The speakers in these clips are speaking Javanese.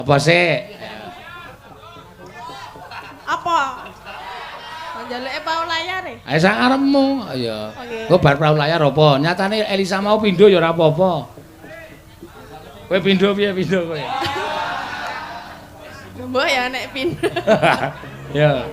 Apa sih? Apa? Njaluke pau layar e. Ayo sak karepmu. Iya. Oke. Engko bar prau layar apa? Nyatane Elisa mau pindho ya ora apa-apa. Kowe pindho piye pindho kowe? Mbok ya nek pindho. Ya.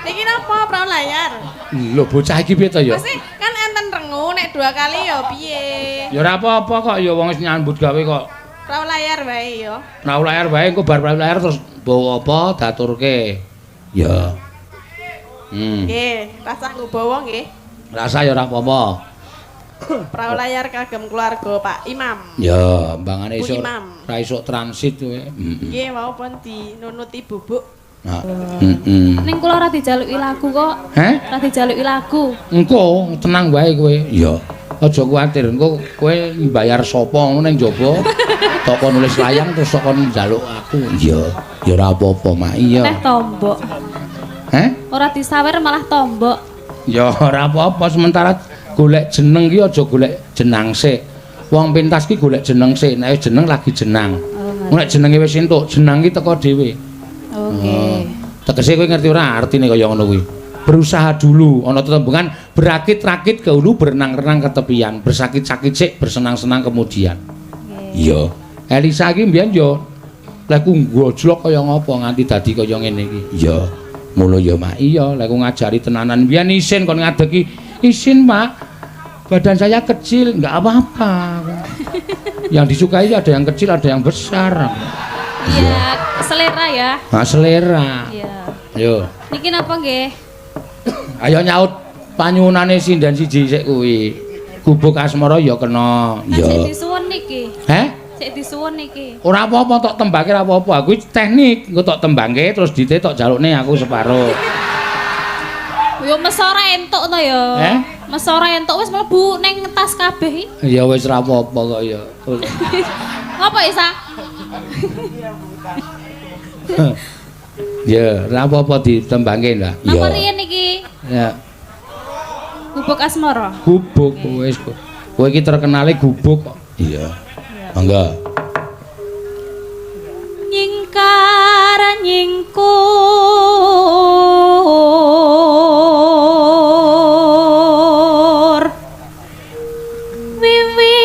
Niki napa prau layar? Lho bocah iki piye to ya? Mesti kan enten rengu nek dua kali ya piye? Ya ora apa-apa kok ya wong wis nyambut gawe kok. Prau layar wae ya. Prau layar wae engko bar prau layar terus bawa apa daturke. Ya. Nggih, rasah nggo bawa nggih. Rasa ya ora apa-apa. Prau layar kagem keluarga Pak Imam. Ya, mbangane Bu iso Imam. ra iso transit kowe. Heeh. Nggih, wau pun dinunuti bubuk. Nah. Heeh. Ning kula ora dijaluki lagu kok. Heh? Ora dijaluki lagu. Engko tenang wae kowe. Iya. Aja kuwatir, engko kowe mbayar sapa ngono ning njaba. Toko nulis layang terus saka njaluk aku. Iya. Ya ora apa-apa, Mak. Iya. Teh tombok. Heh? Ora disawer malah tombok. Ya ora apa-apa, sementara golek jeneng ki aja golek jenang sik. Wong pentas ki golek jeneng sik, nek wis jeneng lagi jenang. Oh, Nek jenenge wis entuk, jenang ki teko dhewe. Oke. Tegese kowe ngerti ora artine kaya ngono kuwi. Berusaha dulu, ana tetembungan berakit-rakit ke hulu, berenang-renang ke tepian, bersakit-sakit sik, bersenang-senang kemudian. Iya. Elisa iki mbiyen yo lek ku gojlok kaya ngapa nganti dadi kaya ngene iki. Iya. Ngono ya, Mak. Iya, lek ku ngajari tenanan mbiyen isin kon ngadegi. Isin, Pak. Badan saya kecil, enggak apa-apa. Yang disukai ada yang kecil, ada yang besar. Iya, selera ya. Nah, selera. Iya. Yo. Niki napa nggih? Ayo nyaut panyuwunane sinden siji sik kuwi. Gubuk asmara ya kena. Kan sik Ya. disuwun niki. Heh? Sik disuwun niki. Ora apa-apa tok tembangke ora apa-apa. Aku iki teknik, engko tok tembangke terus dite tok jalukne aku separo. Yo mesora entuk to ya. Eh? Mesora entuk wis mlebu ning tas kabeh iki. Ya wis ora apa-apa kok ya. Ngopo Isa? Ya, ora apa-apa ditembangke lah. Napa riyen niki? Ya, Gubuk asmara. gubuk wis. Kowe iki terkenale gubuk kok. Iya. Monggo. Nyingkar nyingkur wiwi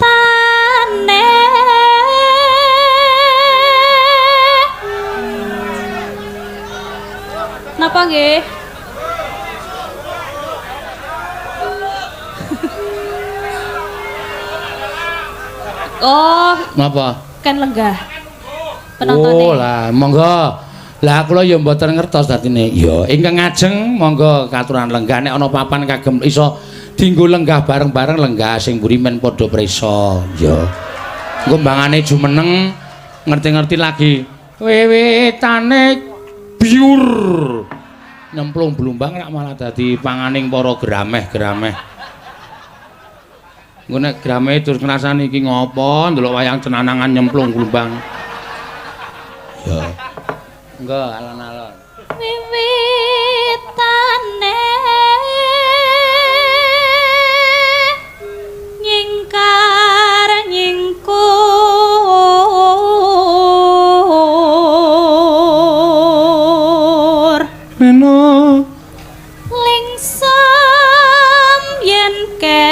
tane napa nggih? Oh, Napa? kan lenggah penontonnya. Oh lah, monggo. Lah kula ya mboten ngertos dadine. Ya, ingkang ngajeng monggo katuran lenggah nek ana papan kagem iso dienggo lenggah bareng-bareng lenggah sing mburi men padha prisa. Ya. Engko mbangane jumeneng ngerti-ngerti lagi wiwitane biur. Nyemplung blumbang rak malah dadi panganing para grameh-grameh. Engko nek grameh terus ngrasani iki ngopo ndelok wayang cenanangan nyemplung blumbang. Ya. Engko alon-alon. Wiwitane nyingkar nyingkur Neno lingsem yen ke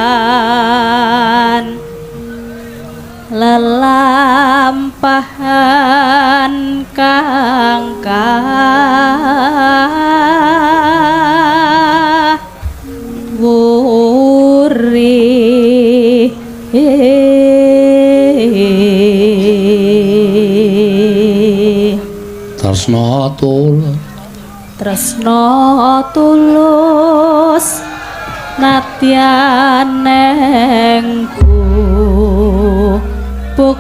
mutan lelampahan kang kawuri. Tresna tulus Tresna tulus nadyan neng gubuk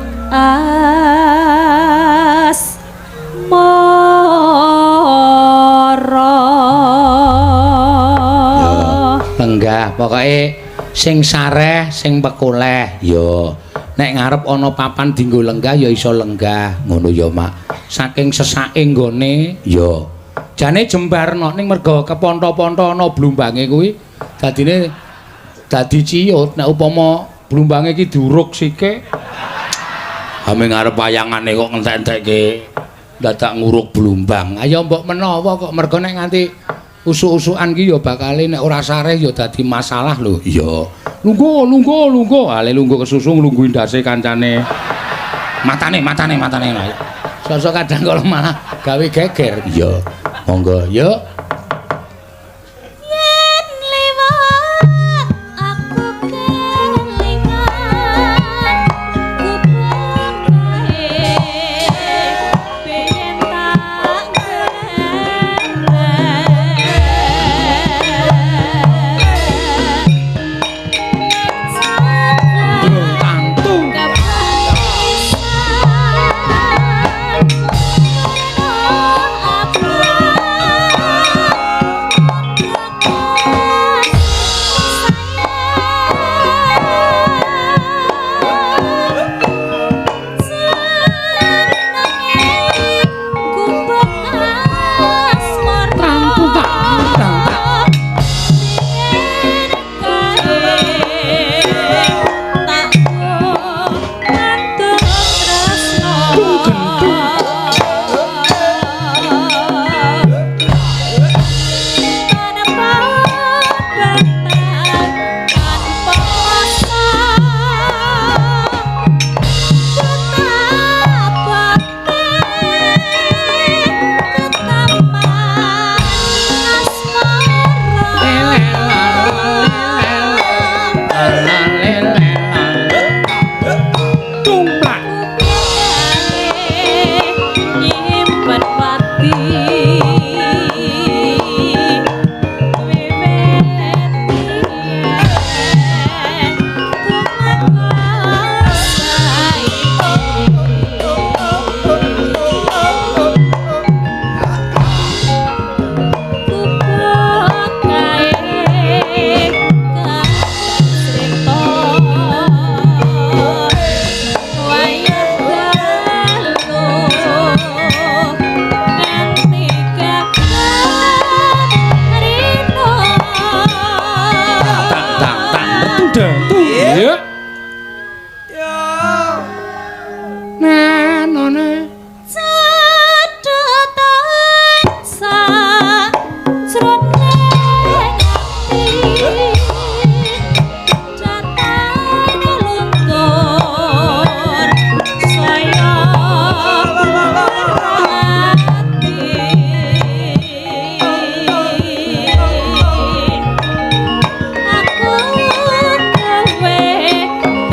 asmara. Lenggah pokoke sing sareh sing pekoleh ya. Nek ngarep ana papan dienggo lenggah ya iso lenggah ngono ya, Mak. Saking sesake nggone ya. Jane jembarno ning merga keponto-ponto ana blumbange kuwi dadine dadi ciut. Nek upama blumbange iki diuruk sike ame ngarep wayangane kok ngentek-entekke dadak nguruk blumbang. Ayo mbok menawa kok merga nek nganti usuk-usukan ki ya bakale nek ora sareh ya dadi masalah lho. Iya. Lungguh, lungguh, lungguh. Ale lungguh kesusu nglungguhi ndase kancane. Matane, matane, matane. Sosok kadang kalau malah gawe geger. Iya. Monggo, yuk. Yen liwat aku kelingan gubeng kae pengen tak Durung tantu. Tangtu tak, tang tak. Tumplak. Nyimpen pati wiwit biyen tumeka saiki gubuk kae kasrita wayah dalu nganti kapan rino. Tak tak tak tundang tu. Iya. Yo. Nah, nona. Cedhetan sajroning ati catane luntur saya ati aku kowe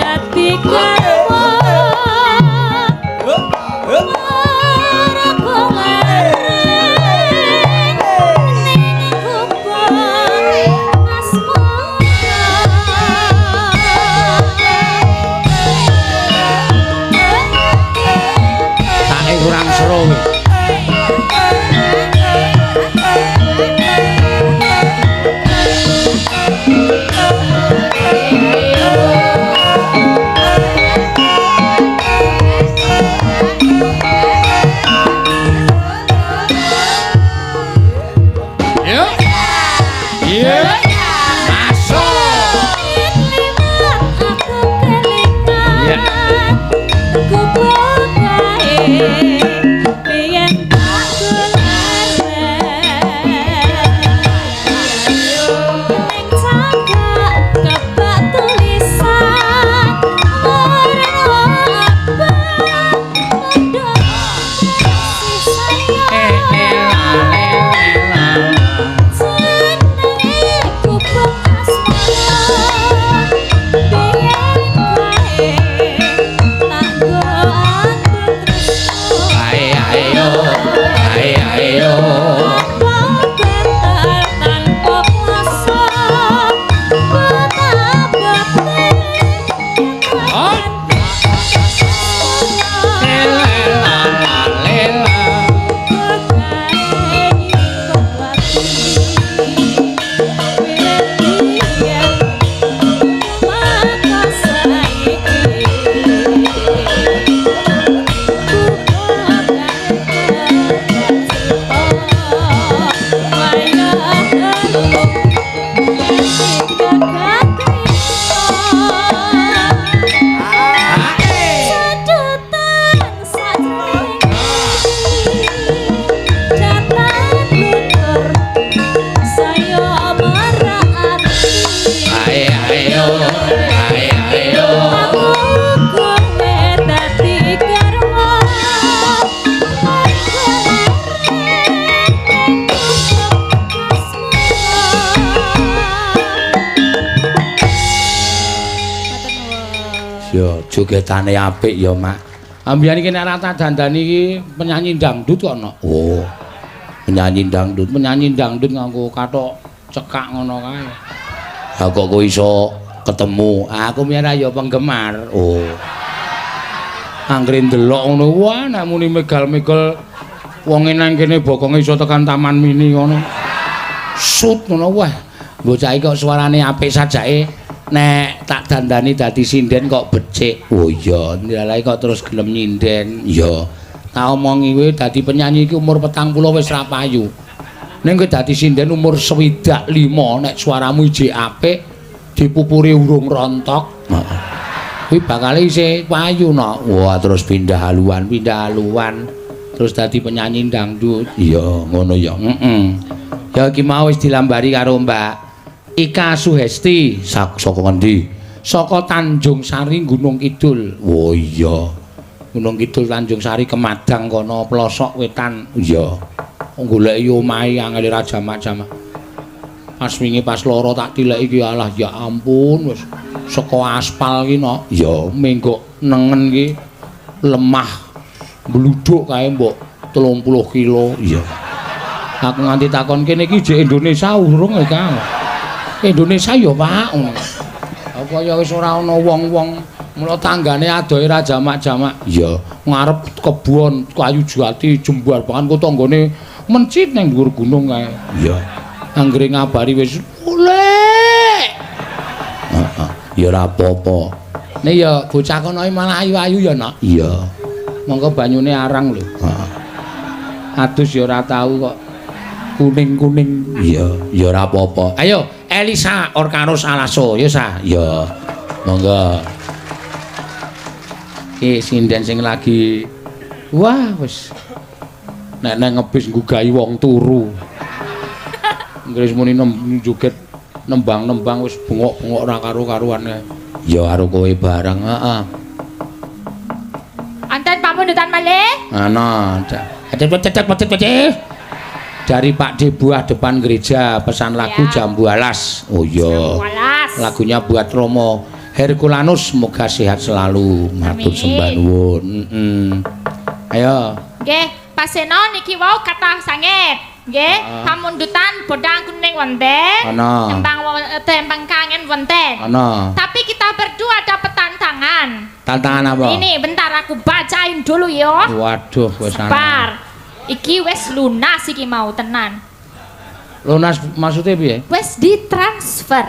dadi garwa. Take kurang seru kuwi. Yuk. Iya. Masuk. Iya. Eh, eh, la, eh, eh, la. Senenge Ya jogetane apik ya, Mak. Ambiyen iki nek ora tak dandani iki penyanyi dangdut kok no. Oh. Penyanyi dangdut, penyanyi dangdut nganggo kathok cekak ngono kae. Ha kok kowe iso ketemu? Aku mbiyen ya penggemar. Oh. Anggere ndelok ngono, wah nek muni megal-megal wonge nang kene bokonge iso tekan Taman Mini ngono. Sut ngono wah. Bocah iki kok suarane apik sajake nek tak dandani dadi sinden kok becik. Oh iya, ndalae kok terus gelem nyinden. Iya. Tak omongi kowe dadi penyanyi iki umur 40 wis ra payu. Ning kowe dadi sinden umur 65 nek suaramu ijik apik dipupuri urung rontok. Heeh. Kuwi bakal isih payu no. Wah, terus pindah haluan terus dadi penyanyi dangdut. Iya, ngono ya. Heeh. Ya iki mau wis dilambari karo Mbak Ika Suhesti saka ngendi? Saka Tanjung Sari Gunung Kidul. Oh iya. Gunung Kidul Tanjung Sari Kemadang kono pelosok wetan. Iya. Goleki omahe angel ra jamak-jamak. Pas wingi pas loro tak tileki iki alah ya ampun wis saka aspal ki no. Ya menggok nengen ki lemah mbluduk kae mbok 30 kilo. Iya. Aku nganti takon kene iki jek Indonesia urung e Kang. Indonesia ya Pak. Apa ya wis ora ana wong-wong mula tanggane adohe ra jamak-jamak. Iya, ngarep kebon kayu jati jembar bahkan ku tanggane mencit ning dhuwur gunung kae. Iya. Anggere ngabari wis golek. Heeh, ya ora apa-apa. Nek ya bocah kono malah ayu-ayu ya, Nak. Iya. Monggo banyune arang lho. Heeh. Adus ya ora tau kok. Kuning-kuning. Iya, ya ora apa-apa. Ayo Elisa Orkarus Alaso, ya sa. Iya. Monggo. Iki sinden sing lagi wah wis nek nang ngebis nggugahi wong turu. Inggris muni joget nembang-nembang wis bengok-bengok ora karo-karuan. Ya karo kowe bareng, heeh. Anten pamundutan malih? Ana. Dari Pak D Buah depan gereja pesan lagu ya. Jambu Alas. Oh iya. Lagunya buat Romo Herculanus, semoga sehat selalu. Matur sembah nuwun. Heeh. Ayo. Nggih, Pak Seno niki wau kathah sanget. Nggih, pamundutan podang kuning wonten. Tembang tembang kangen wonten. Ana. Tapi kita berdua dapat tantangan. Tantangan apa? Ini bentar aku bacain dulu ya. Waduh, wis ana. Iki wis lunas iki mau tenan. Lunas maksudnya piye? Wis ditransfer.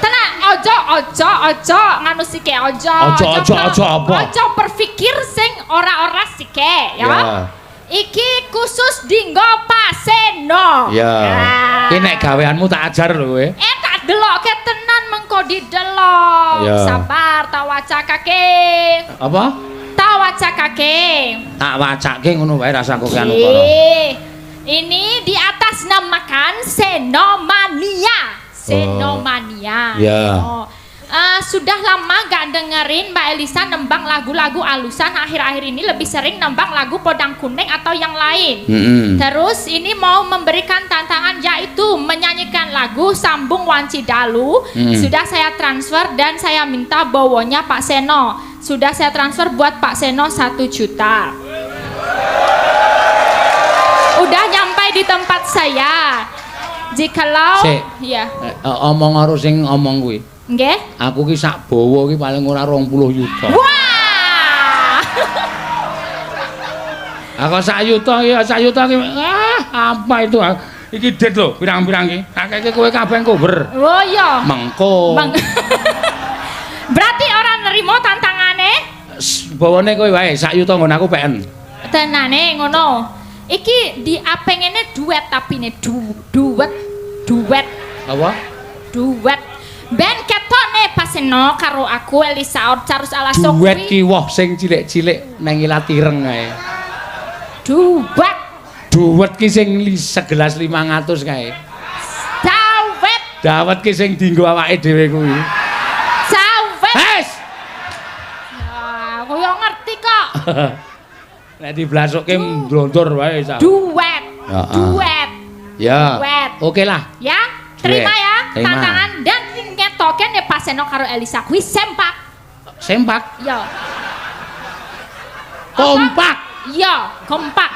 Tenang, ojo ojo ojo nganu sike ojo. Ojo ojo ojo apa? Ojo berpikir sing ora-ora sike ya. Yeah. Iki khusus dinggo Pak Seno. Ya. Yeah. Iki nek gaweanmu tak ajar lho kowe. Tak delokke tenan mengko didelok. Yeah. Sabar tak wacakake. Apa? Tak wacakake. Tak wacake ngono wae rasa kok anu kono. Ini di atas namakan Senomania. Senomania. Oh. Ya. Oh. Sudah lama gak dengerin Mbak Elisa nembang lagu-lagu alusan, akhir-akhir ini lebih sering nembang lagu podang kuning atau yang lain. Terus ini mau memberikan tantangan yaitu menyanyikan lagu Sambung Wanci Dalu. Sudah saya transfer dan saya minta bawonya Pak Seno. Sudah saya transfer buat Pak Seno 1 juta. Udah nyampe di tempat saya. Jikalau ya. Omong karo sing omong kuwi. Nggih. Aku ki sak bawa ki paling ora 20 yuta. Wah. Aku sak yuta ya, sak yuta ki ah, apa itu? Iki dit lho, pirang-pirang ki. Akeh kowe kabeh kober. Oh iya. Mengko. Berarti orang nerimo tantangane? Bawane kowe wae sak yuta nggon aku peken. Tenane ngono. Iki diapengene duet tapi ne duet duet. Apa? Duet. Ben ketone Pak Seno karo aku Elisa Orcarus Alaso. Duet ki woh sing cilik-cilik nang ilat ireng kae. Duet. Duet ki sing segelas 500 kae. Dawet. Dawet ki sing dienggo awake dhewe kuwi. Dawet. Hes. Ya, aku yo ngerti kok. Nek diblasokke mblontor wae sak. Duet. Duet. Ya. Duet. Oke lah. Ya, terima ya Terima. Tantangan dan ngetoke nek Pak Seno karo Elisa kuwi sempak. Sempak? Ya. Kompak. Iya, kompak.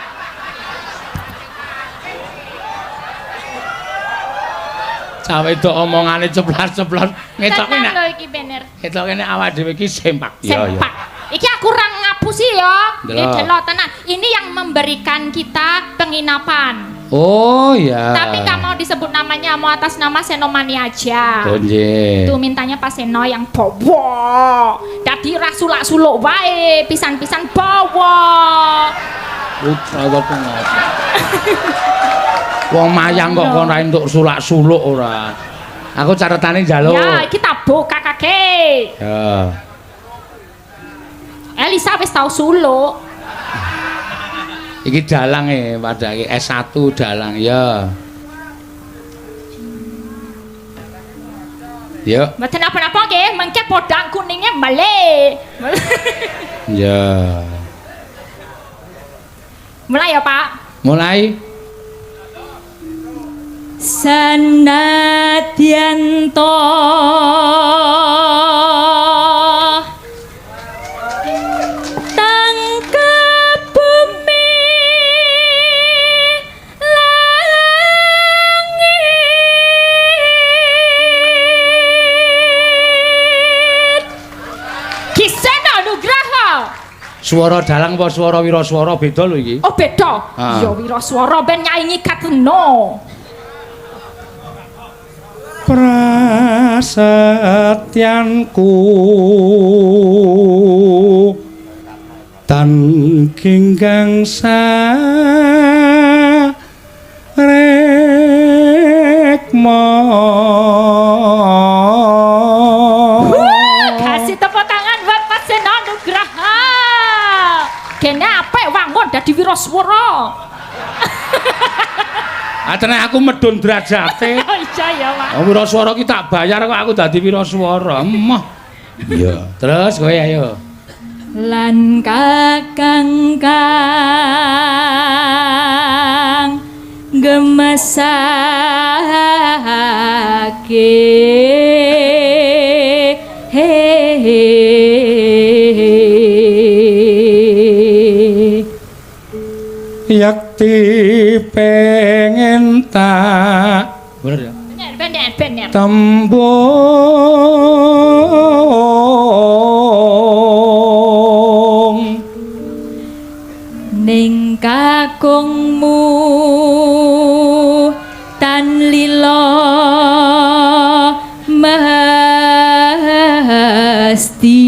Cah wedok omongane ceplas-ceplos ngetoke nek lho iki bener. Ngetoke nek awak dhewe iki sempak. Sempak. Iki aku ora ngapusi ya. Iki delok tenan. Ini yang memberikan kita penginapan. Oh ya. Tapi nggak mau disebut namanya, mau atas nama Senomani aja. Oh nggih. Tuh mintanya Pak Seno yang bawa. Dadi ra sulak-suluk wae, pisan-pisan bawa. Putra apa ngopo. Wong mayang kok kon ra entuk sulak-suluk ora. Aku catetane njaluk. Ya, iki tabuh kakake. Ya. Elisa wis tau suluk. Iki dalang e padake S1 dalang ya. Ya. Mboten napa-napa nggih, mengke podang kuninge balik. Ya. Mulai ya, Pak. Mulai. Sanadyan to tangkep bumi langit. Ki Seno Nugraha. Suara dalang apa suara wiraswara beda lho iki? Oh beda. Ya wiraswara ben nyaingi Katno. Prasetyanku tan ginggang sarekma. Kasih tepuk tangan buat Pak Seno Nugraha. Kene apik wangun dadi wiraswara. Atene aku medun derajate. Oh iya ya, Pak. Oh, wiraswara ki tak bayar kok aku dadi wiraswara. Emoh. Iya. Terus kowe ayo. Lan kakang kang gemesake Yakti pengen tak bener ya? Bener, bener. Tembung ning kakungmu tan lila mesti.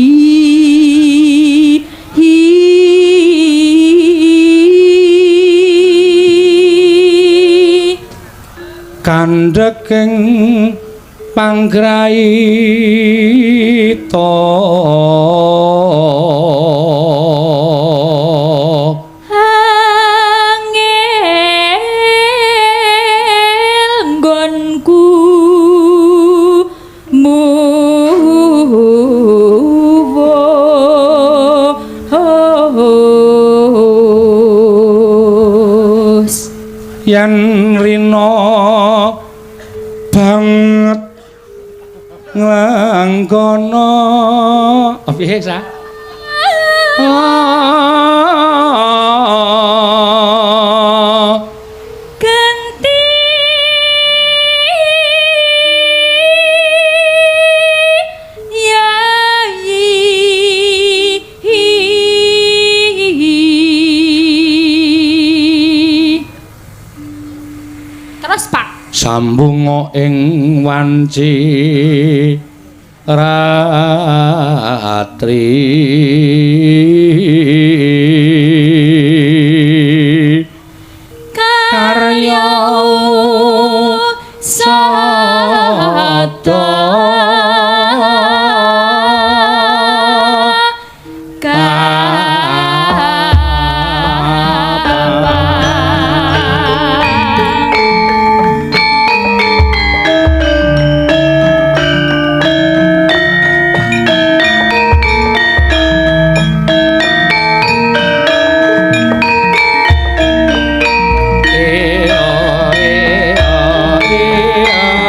Kandheking panggraita angel nggonku muwus yen rina banget nglangkono. Piye sa? Genti yayi. Terus Pak sambunga ing wanci ratri karya sada E o e o e o.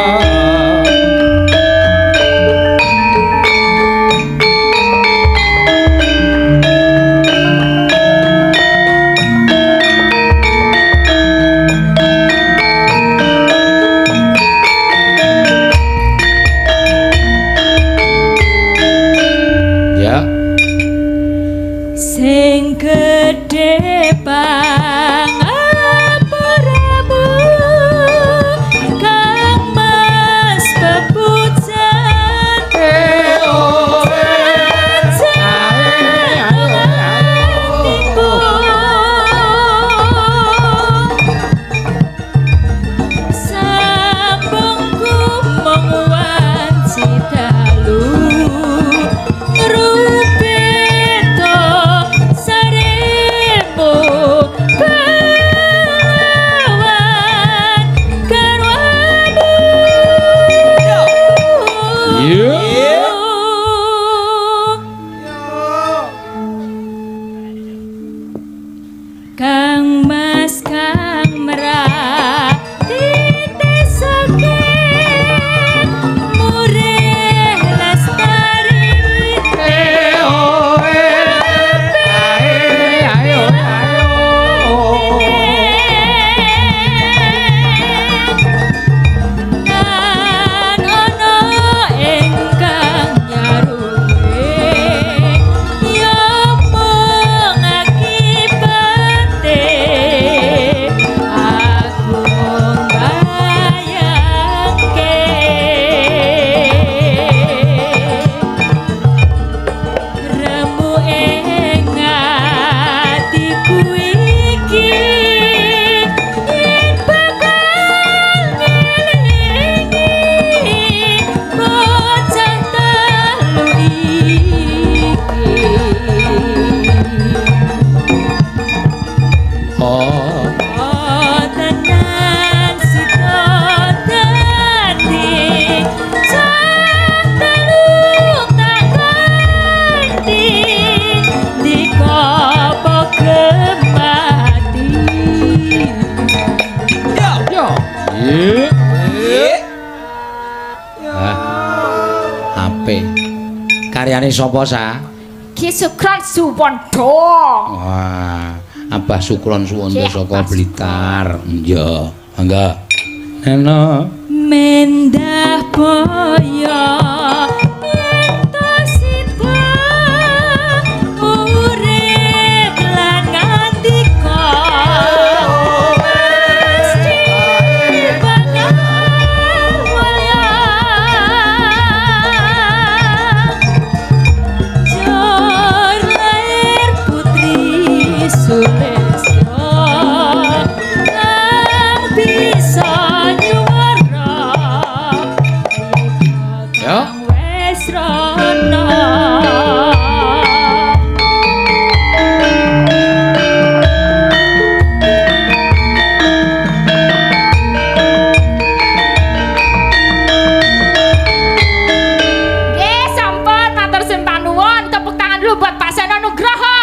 Ah. HP. Karyane sapa, Sa? Ki Sukron Suwondo. Wah, Abah Sukron Suwondo Nggih, saka Abah Blitar. Iya, mangga. Neno. Mendah boyo yen to sida urip lan ngandika mesti bakal mulya jor lair putri Sulistyo kang bisa nyuwara. Ya. Wes rono. Nggih, sampun matur sembah nuwun. Tepuk tangan dulu buat Pak Seno Nugroho.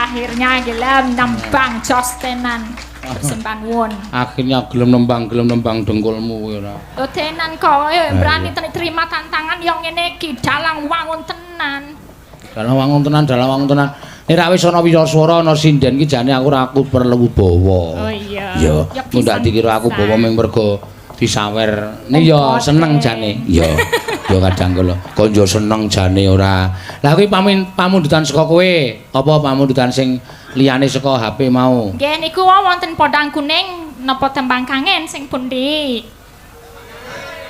Akhirnya gelem nembang jos tenan. Sembah nuwun. Akhirnya gelem nembang dengkulmu kowe ora. Lho tenan kok berani terima tantangan yang ngene iki dalang wangun tenan. Dalang wangun tenan, dalang wangun tenan. Nek ra wis ana wisaswara ana sinden ki jane aku ora aku perlu bawa. Oh iya. Ya, Ya, ndak dikira aku bawa mung mergo disawer. Nek ya seneng jane. Ya. Ya kadang kala konjo seneng jane ora. Lah kuwi pamundutan saka kowe, apa pamundutan sing liyane saka HP mau? Nggih niku wonten podang kuning napa tembang kangen sing pundi?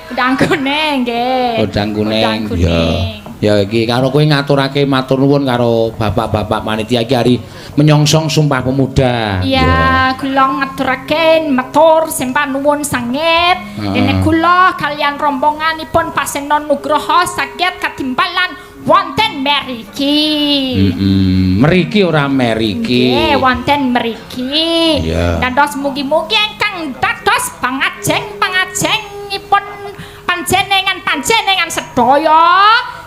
Podang kuning nggih. Podang kuning. Podang kuning. Ya. Ya iki karo kowe ngaturake matur nuwun karo bapak-bapak panitia iki hari menyongsong Sumpah Pemuda. Iya, kula ngaturaken matur sembah nuwun sanget. Heeh. Dene kula kalian rombonganipun Pak Seno Nugroho saged katimbalan wonten meriki. Meriki ora meriki. Nggih, wonten meriki. Iya. Dados mugi-mugi ingkang dados pangajeng-pangajengipun panjenengan-panjenengan sedaya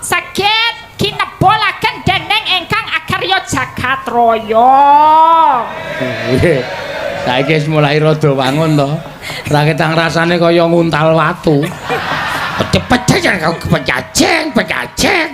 saged kinebolaken dening ingkang akarya jagat raya. Saiki wis mulai rada wangun to. Ra ketang rasane kaya nguntal watu. Cepet pecaceng, pecaceng.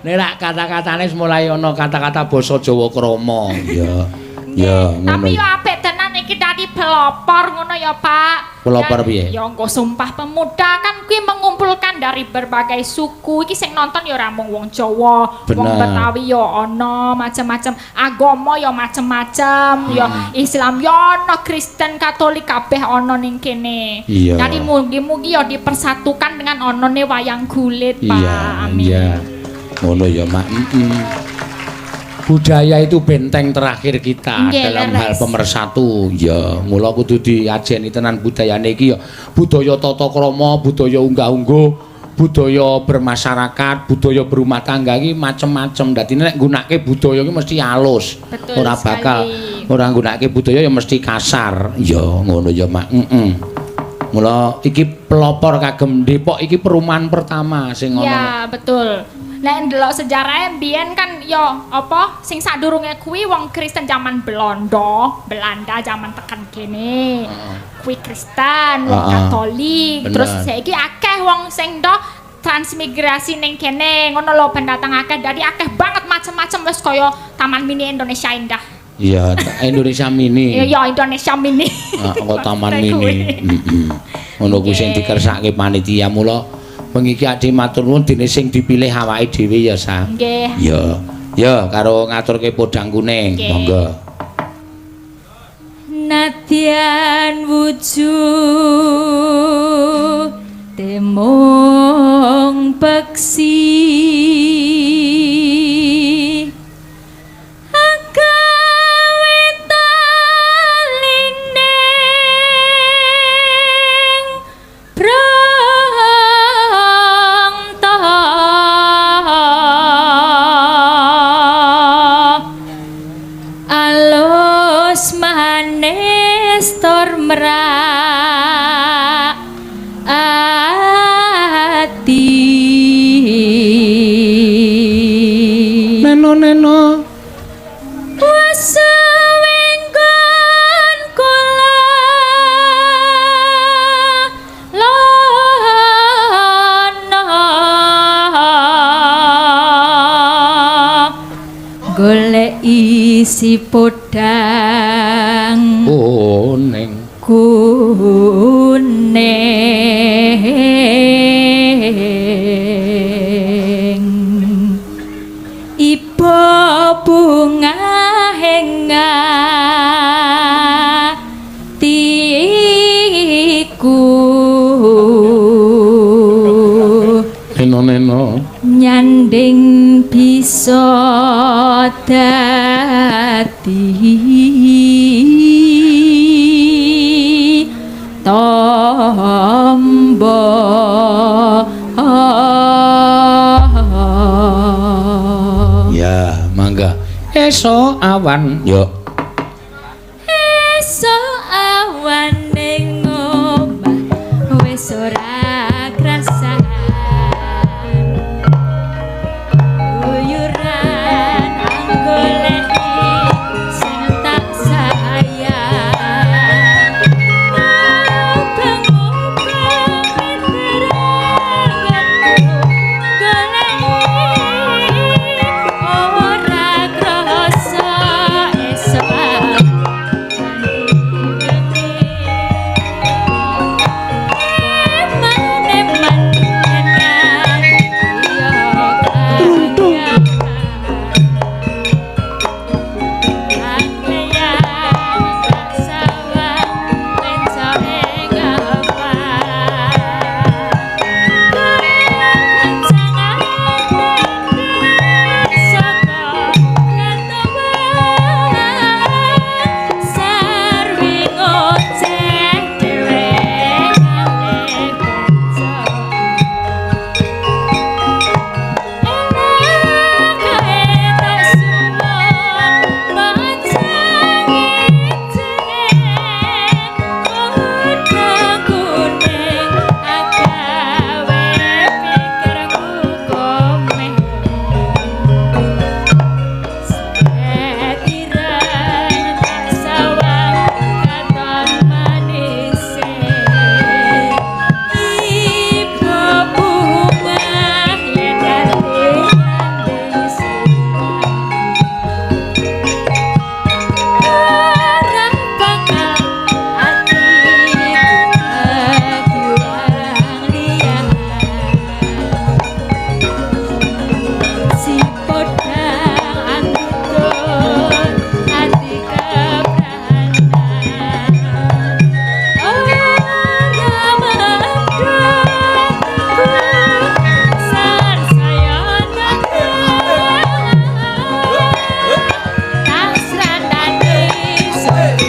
Nek rak kata-katane wis mulai ana kata-kata basa Jawa krama. Ya. Ya, ngono. Tapi yo apik tenan iki dadi pelopor ngono ya, Pak. Pelopor piye? Ya engko Sumpah Pemuda kan kuwi mengumpulkan dari berbagai suku. Iki sing nonton ya ora mung wong Jawa, wong Betawi ya ana, macem-macem agama ya macem-macem, ya Islam ya ana, Kristen, Katolik kabeh ana ning kene. Iya. Dadi mugi-mugi ya dipersatukan dengan onone wayang kulit, Pak. Iya, Amin. iya. Ngono ya, Mak. Budaya itu benteng terakhir kita Nggih, dalam hal leres. pemersatu. Ya, mula kudu diajeni tenan budayane iki ya. Budaya tata krama, budaya unggah-ungguh, budaya bermasyarakat, budaya berumah tangga iki macem-macem. Dadi nek nggunakake budaya iki mesti halus. Betul Ora bakal sekali. ora nggunakake budaya ya mesti kasar. Ya, ngono ya, Mak. Mula iki pelopor kagem Depok iki perumahan pertama sing ana. Ya, betul. Nek ndelok sejarahe mbiyen kan ya apa sing sadurunge kuwi wong Kristen zaman Belanda, Belanda zaman tekan kene. Kuwi Kristen, wong Katolik. Bener. Terus saiki akeh wong sing do transmigrasi ning kene, ngono lho pendatang akeh. Dadi akeh banget macem-macem wis kaya Taman Mini Indonesia Indah. Iya, Indonesia Mini. Iya, ya Indonesia Mini. Kok Taman Mini. Ngono kuwi sing dikersake panitia mula wengi iki ade matur nuwun dene sing dipilih awake dhewe ya, Sa. Nggih. Ya. Ya, karo ngaturke podang kuning. Nggih. Monggo. Nadyan wujud temung peksi agawe talining brangta alus manis tur merak ati. Neno neno. Wasawenggon kula Si podang kuning kuning iba bunga atiku neno-neno nyanding bisa dadi tombo. Ya, mangga. Esok awan. Yo. Esok awan ning omah wis ora krasan. Guyuran anggoleki sing tak sayang. Mubeng-mubeng piteranganmu goleki ora krasa esok awan.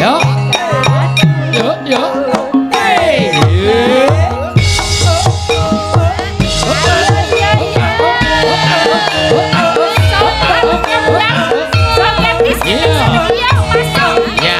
Yo. Yo, yo. Hey. Ya.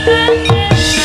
Thank you.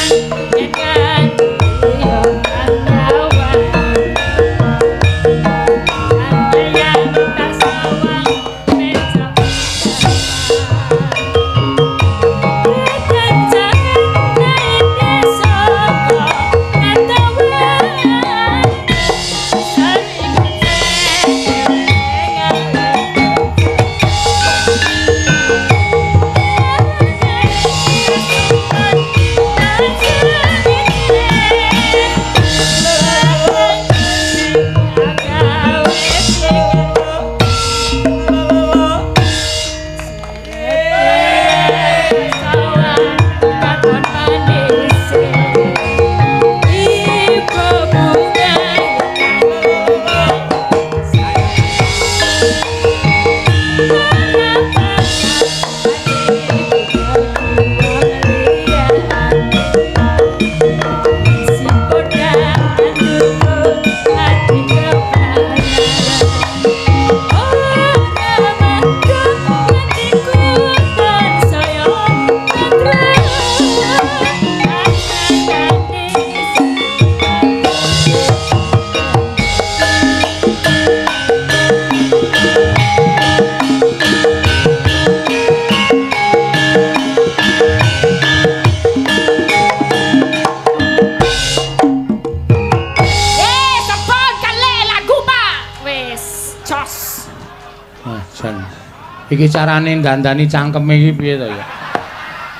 Iki carane dandani cangkeme iki piye to ya?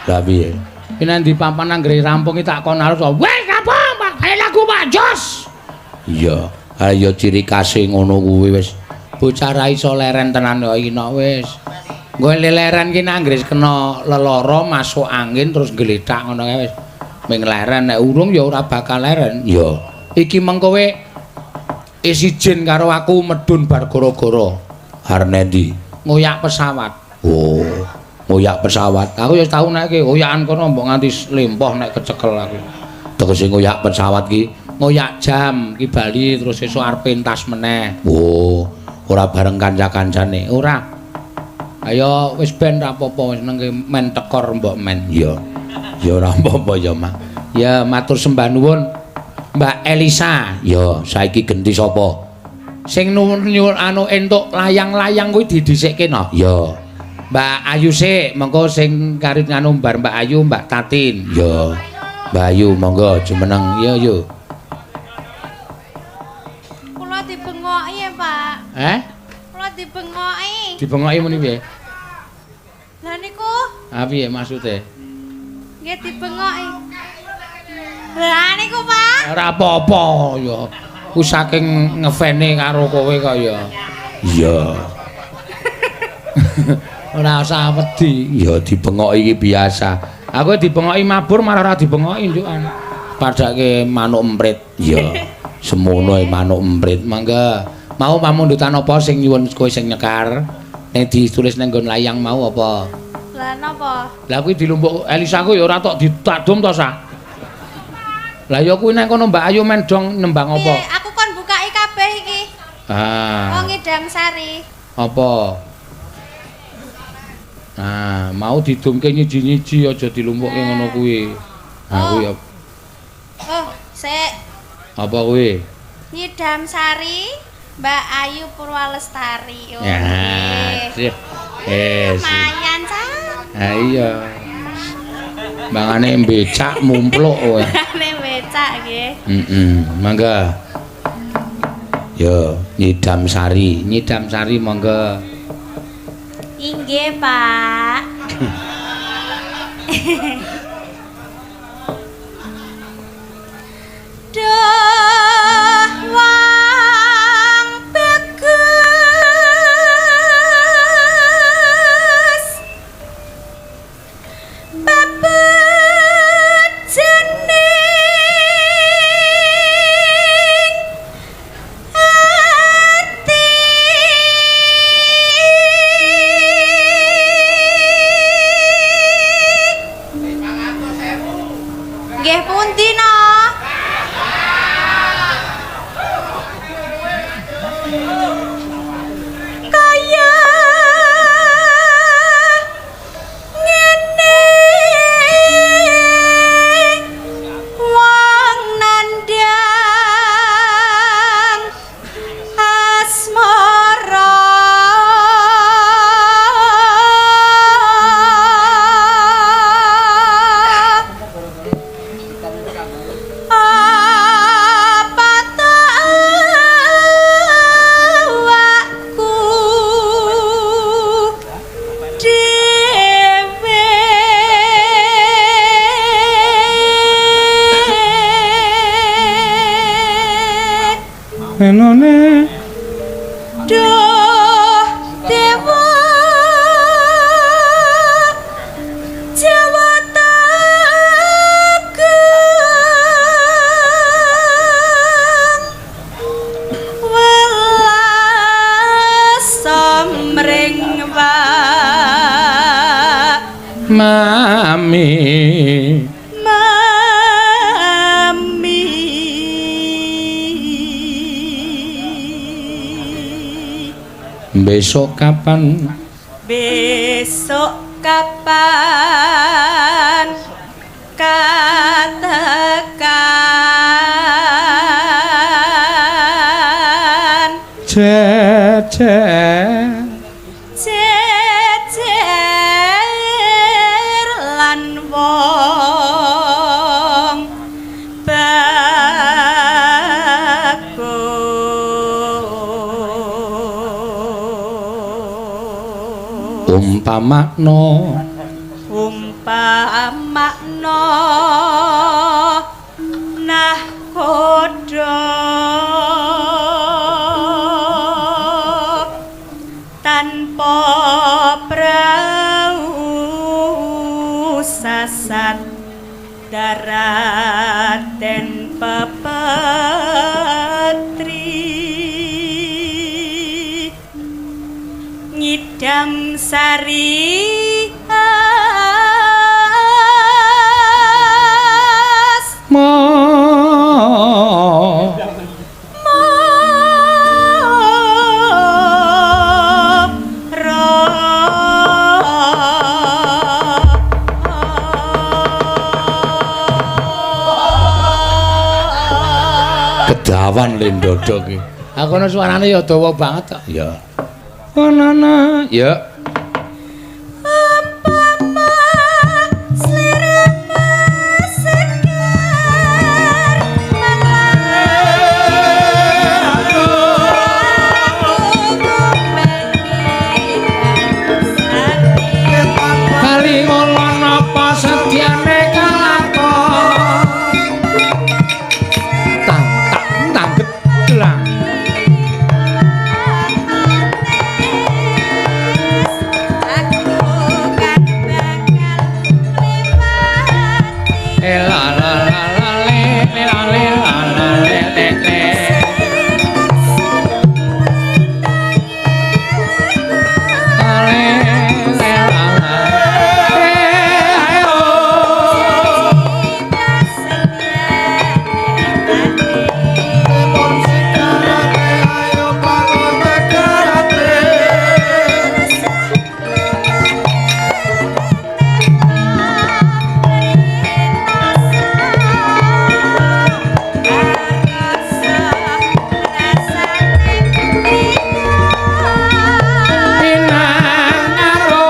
Lah piye? Iki nang ndi papan anggere rampung iki tak kon arep wis rampung, Pak. Ayo lagu Pak Jos. Iya, ayo ciri khase ngono kuwi wis. Bocah ra iso leren tenan kok iki nok wis. Nggo leren ki nang anggere kena lelara masuk angin terus gletak ngono kae wis. Ming leren nek urung ya ora bakal leren. Iya. Iki mengko kowe wis izin karo aku medhun bar gara-gara. Arep nendi? Ngoyak pesawat. Oh, ngoyak pesawat. Aku ya tau nek ki oyakan kono mbok nganti lempoh nek kecekel aku. Tegese ngoyak pesawat ki ngoyak jam ki bali terus sesuk arep pentas meneh. Oh, ora bareng kanca-kancane. Ora. Ayo wis ben ra apa-apa wis nang men tekor mbok men. Iya. Ya ora apa-apa ya, Mak. Ya matur sembah nuwun Mbak Elisa. Ya, saiki genti sapa? Sing nuwun anu entuk layang-layang kuwi didhisikke no. Ya. Mbak Ayu sik, mengko sing karit nganu bar Mbak Ayu, Mbak Tatin. Ya. Mbak Ayu monggo jumeneng. Ya yo. Kula dibengoki ya, Pak. Eh? Kula dibengoki. Dibengoki muni piye? Lah niku. Ah piye maksude? Nggih dibengoki. Lah niku, Pak. Ora apa-apa ya. Ku saking ngefane karo kowe kok ya. Iya. Ora usah wedi. Ya dibengoki iki biasa. Aku dibengoki mabur malah ora dibengoki njukan. Padake manuk emprit. Iya. Semono e manuk emprit. Mangga. Mau pamundutan apa sing nyuwun kowe sing nyekar? Nek ditulis nang nggon layang mau apa? Lah napa? Lah kuwi dilumpuk Elisa ku ya ora tok ditadum to, Sa. Lah ya kuwi nang kono Mbak Ayu men dong nembang apa? Piye, aku kon bukai kabeh iki. Ah. Wong ngidam sari. Apa? Nah, mau didumke nyiji-nyiji aja dilumpukke ngono kuwi. Ha kuwi ya. Oh, sik. Apa kuwi? Nyidam sari Mbak Ayu Purwalestari. Oh. Ya. Eh. Lumayan, Sa. Ha iya. Mangane becak mumpluk kowe. Mangane becak nggih. Heeh, mangga. Yo, nyidam sari, nyidam sari monggo. Inggih, Pak. Duh wong bagus babajane ati nggih pundi no? Kaya ngene wong nandhang asmara apa ta awakku dhewe Enone Duh dewa Jawata Agung welas samring wak mami mami besok kapan? Besok kapan katakan Jejer jejer lan wong bagus. Umpamakna umpamakna nahkoda tanpa prau sasat daraten pepetri nyidam sari as ma kedawan le ndodho ki. Aku ana suarane ya dawa banget kok. Ya. Onana, ya. Umpama sliramu segar Kali ngono napa sedyane kalakon. Tang tang tang gelang. Aku kan bakal ngliwati Eh la la la la le le la le la la le le le. La le le la la. Eh ayo. Pinang karo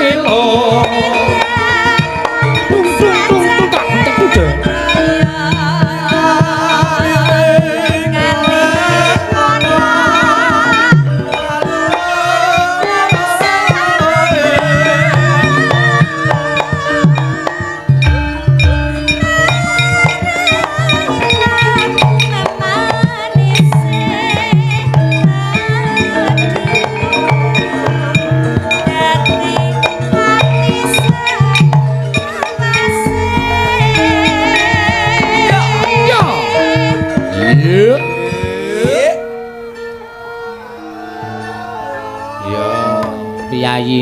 ilo. Tung tung tung tung tak tak tung. Ya. Iya. Ya, piyayi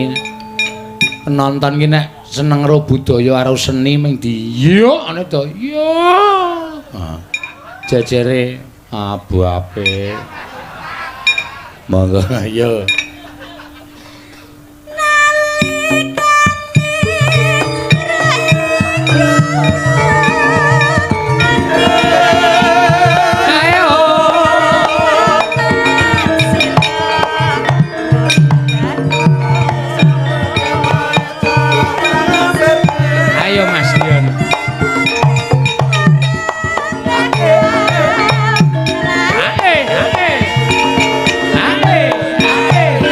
penonton ki nek seneng karo budaya karo seni ming di yo ana to. Ya. Ah. Jejere abu apik. Monggo ayo. Ayo. Ayo Mas Dion. Ae, ae. Ae, ae.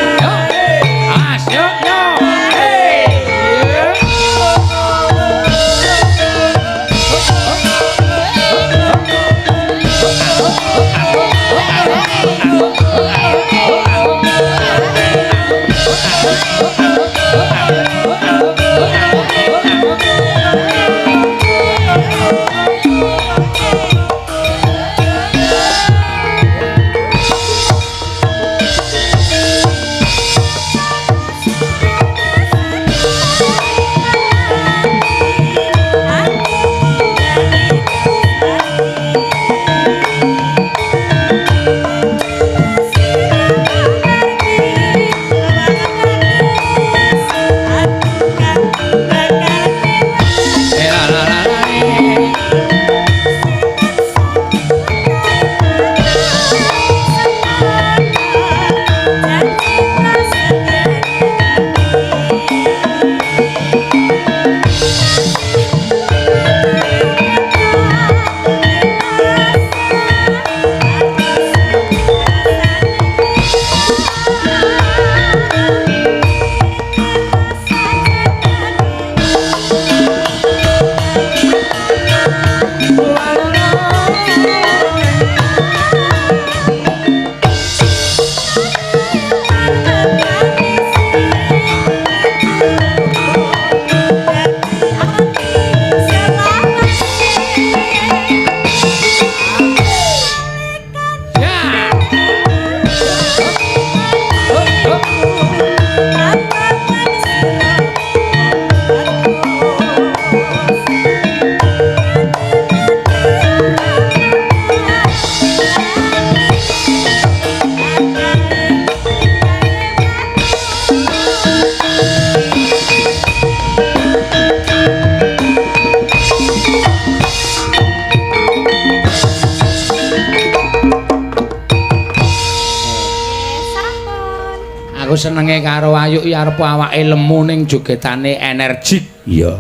senenge karo Ayu iki arep awake lemu ning jogetane energik. Iya.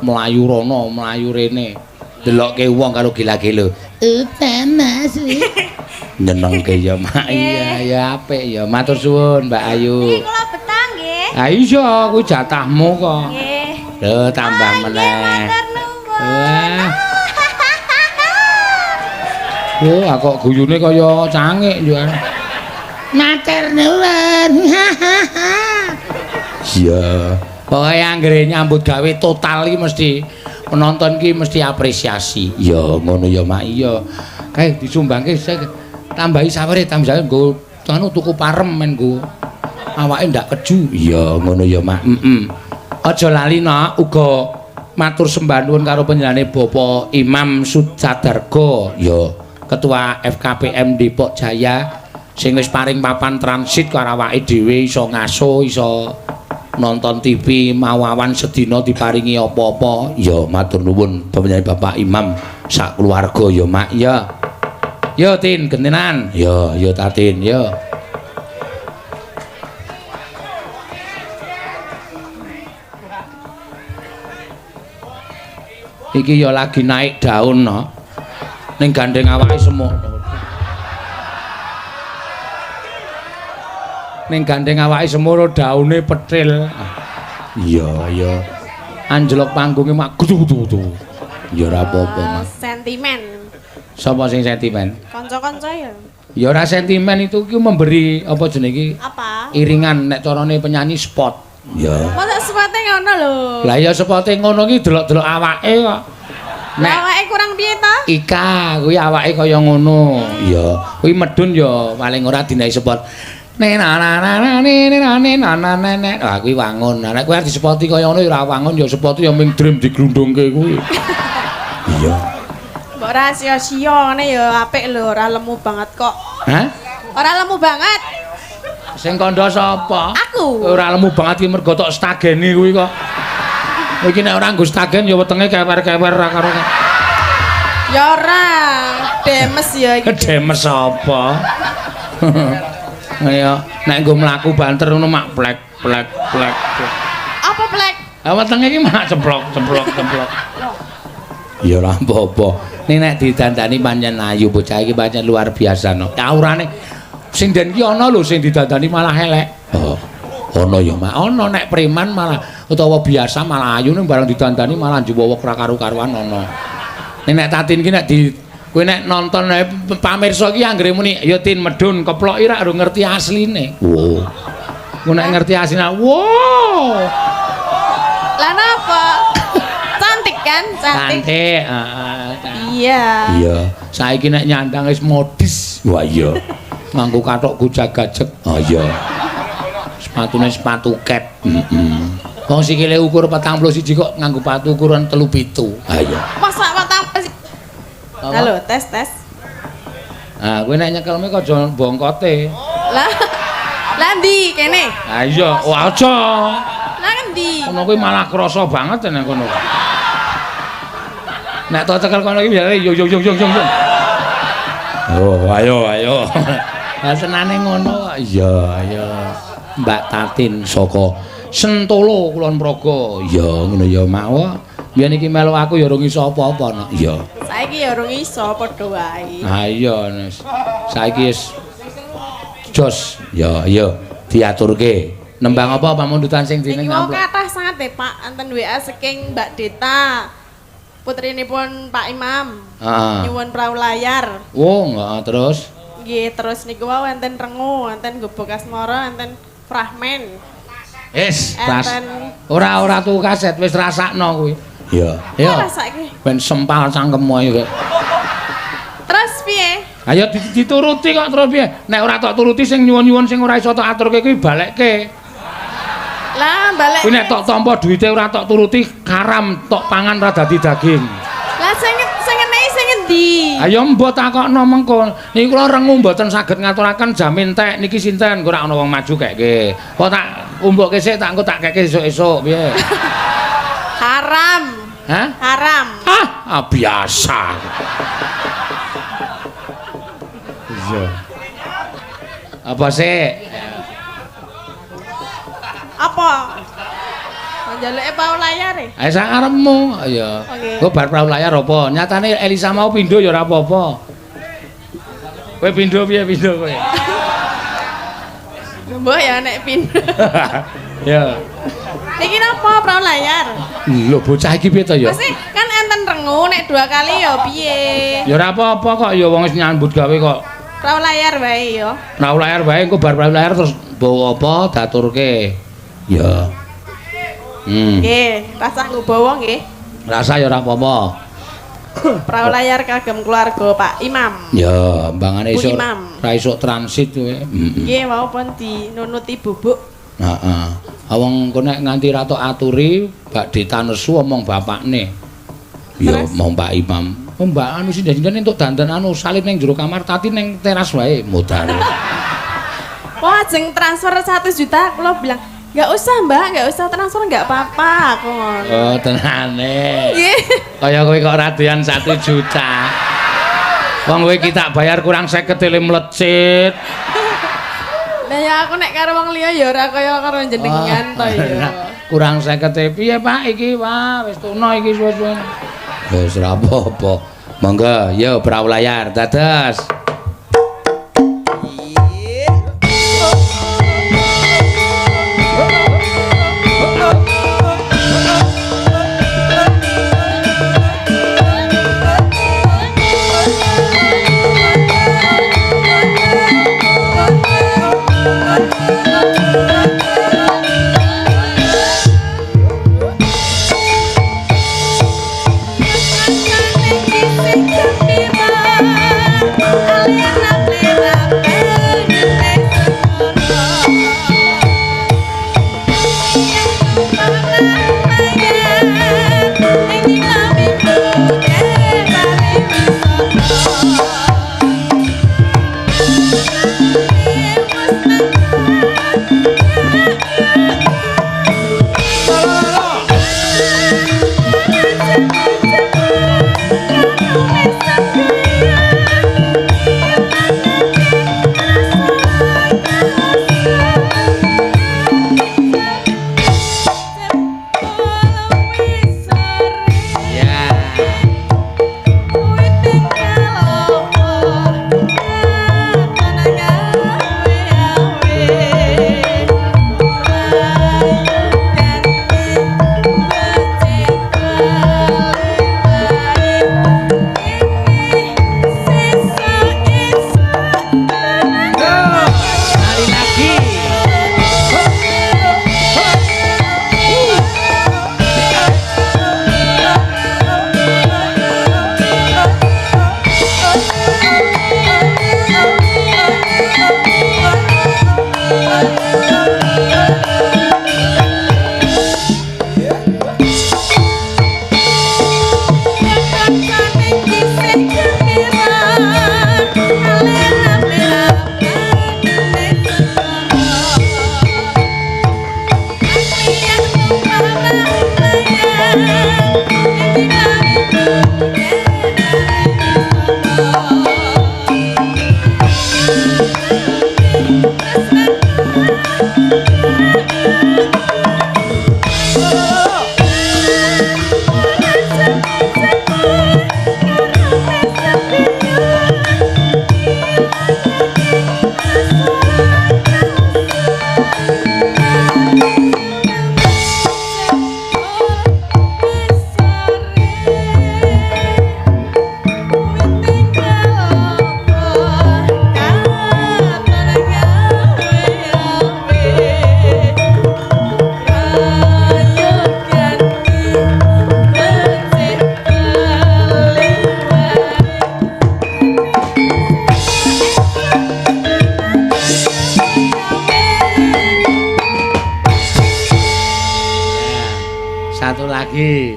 Mlayu rono, mlayu rene. Delokke wong karo gila-gila. Utan Mas. Nyenengke ya, Mak. Iya, ya apik ya. Matur suwun, Mbak Ayu. Niki kula betah nggih. Ha iya, kuwi jatahmu kok. Nggih. Lho, tambah meneh. Matur nuwun. Wah. Lho, kok guyune kaya cangik yo. Matur nuwun. Iya. Pokoke anggere nyambut gawe total iki mesti penonton iki mesti apresiasi. Iya, ngono ya, Mak. Iya. Kae disumbangke tambahi sawere, tambahi nggo anu tuku parem men nggo awake ndak keju. Iya, ngono ya, Mak. Heeh. Aja lali nak uga matur sembah nuwun karo panjenengane Bapak Imam Sucadarga, ya, Ketua FKPM Depok Jaya sing wis paring papan transit karo awake dhewe iso ngaso, iso nonton TV mau awan sedina diparingi apa-apa. Ya matur nuwun panjenengane Bapak Imam sak keluarga ya, Mak. Ya. Yo Tin, gentenan. Yo, yo Tatin, yo. Iki ya lagi naik daun no. Ning gandeng awake semono. Ning gandeng awake semono daune petil. Iya, iya. Anjlok panggunge mak gutu-gutu. Ya ora apa-apa, Mak. Sentimen. Sapa sing sentimen? Kanca-kanca ya. Ya ora sentimen itu ki memberi apa jenenge iki? Apa? Iringan nek carane penyanyi spot. Ya. Masa spote ngono lho. Lah ya spote ngono ki delok-delok awake kok. Nek awake kurang piye ta? Ika kuwi awake kaya ngono. Ya, kuwi medun ya paling ora dinahi spot. Ne na na na na ne ne na ne na na ne ne. Wah kuwi wangun. Nek kuwi arep disepoti kaya ngono ya ora wangun ya spot ya ming dream diglundungke kuwi. Iya. Mbok ora sia-sia ngene ya apik lho, ora lemu banget kok. Hah? Ora lemu banget. Sing kandha sapa? Aku. Ora lemu banget ki mergo tok stageni kuwi kok. Iki nek ora nggo stagen ya wetenge kewer-kewer ra karo. Ya ora, demes ya iki. Demes apa? Ya, nek nggo mlaku banter ngono mak plek plek plek. Apa plek? Ha wetenge iki mak ceplok ceplok ceplok. Ya ora apa-apa. Ning nek didandani pancen ayu bocah iki pancen luar biasa no. Aurane sing den ki ana lho sing didandani malah elek. Oh. Ana ya, Mak. Ana nek preman malah utawa biasa malah ayu ning bareng didandani malah njuwowok ra karu-karuan ana. Ning nek Tatin ki nek di kowe nek nonton pamirsa ki anggere muni ya Tin medun keploki ra ro ngerti asline. Wo. Ku nek ngerti asline, wo. Lah napa? Cantik kan? Cantik. Cantik, heeh. Iya. Iya. Saiki nek nyandang wis modis. Wah iya. Nganggo kathok gojag-gajeg. Oh iya. Sepatune sepatu ket. Heeh. Wong sikile ukur 41 kok nganggo sepatu ukuran 37. Ha iya. Masa 41. Halo, tes tes. Ah, kowe nek nyekelme kok aja bongkote. Lah. Lah ndi kene? Ha iya, oh aja. Lah ngendi? Kono kuwi malah krasa banget nek kono. Nek tok cekel kono iki biasane yo yo yo yo yo. Oh, ayo ayo. Lah senane ngono kok. Iya, ayo. Mbak Tatin saka Sentolo Kulon Progo. Iya, ngono ya, Mak. Biyen iki melu aku ya urung iso apa-apa, no. Iya. Saiki ya urung iso padha wae. Ha iya, Nes. Saiki wis jos. Ya, iya, diaturke. Nembang apa pamundutan sing dening amplop? Niku kathah sanget Pak, enten WA saking Mbak Deta. Putrinipun Pak Imam. Heeh. Nyuwun perahu layar. Oh, heeh, terus? Nggih, terus niku wau enten rengu, enten gubuk asmara, enten fragmen. Wis, ora tuku kaset, wis rasakno kuwi. Iya. Iya. Rasake. Ben sempal cangkemmu ayo kok. Terus piye? Ayo dituruti kok terus piye? Nek ora tok turuti sing nyuwun-nyuwun sing ora iso tok aturke kuwi balekke. Lah balekke. Kuwi nek tok tampa duwite ora tok turuti karam tok pangan ora dadi daging. Lah sing ngenehi sing endi? Ayo mbok takokno mengko. Niki kula rengu mboten saged ngaturaken jamin tek niki sinten ora ana wong maju keke. Kok tak umbokke sik tak engko tak keke esuk-esuk piye? Haram. Hah? Haram. Ah, biasa. Iya. Apa sih? Njaluke pau layar e. Ayo sak karepmu. Ya. Oke. Engko bar prau layar apa? Nyatane Elisa mau pindho ya ora apa-apa. Kowe pindho piye pindho kowe? Mbok ya nek pindho. Ya. Niki napa prau layar? Lho bocah iki piye to ya? Pasti kan enten rengu nek 2 kali ya piye? Ya ora apa-apa kok ya wong wis nyambut gawe kok. Prau layar wae ya. Prau layar wae engko bar prau layar terus bawa apa daturke. Ya. Nggih, rasah nggo bawa nggih. Rasa ya ora apa-apa. Prau layar kagem keluarga Pak Imam. Ya, mbangane Bu isuk Imam. ra isuk transit kowe. Heeh. Nggih, wau pun dinunuti bubuk. Heeh. Wong engko nek nganti ra tok aturi, Mbak Deta nesu omong bapakne. Ya, Terus? omong Pak Imam. Oh, Mbak anu sinden-sinden entuk dandan anu salib ning jero kamar tati ning teras wae modare. Wah, ajeng transfer 1 juta, kula bilang, "Enggak usah, Mbak, enggak usah transfer, enggak apa-apa." Aku ngono. Oh, tenane. Nggih. Kaya kowe kok ora doyan 1 juta. Wong kowe iki tak bayar kurang 50 le mlecit. Lah ya aku nek karo wong liya ya ora kaya karo jenengan to ya. Kurang 50 piye Pak iki? Wah, wis tuna iki suwe-suwe. Wis ora apa-apa. Monggo, yo prau layar dados. Ya. Sekali lagi. Satu lagi.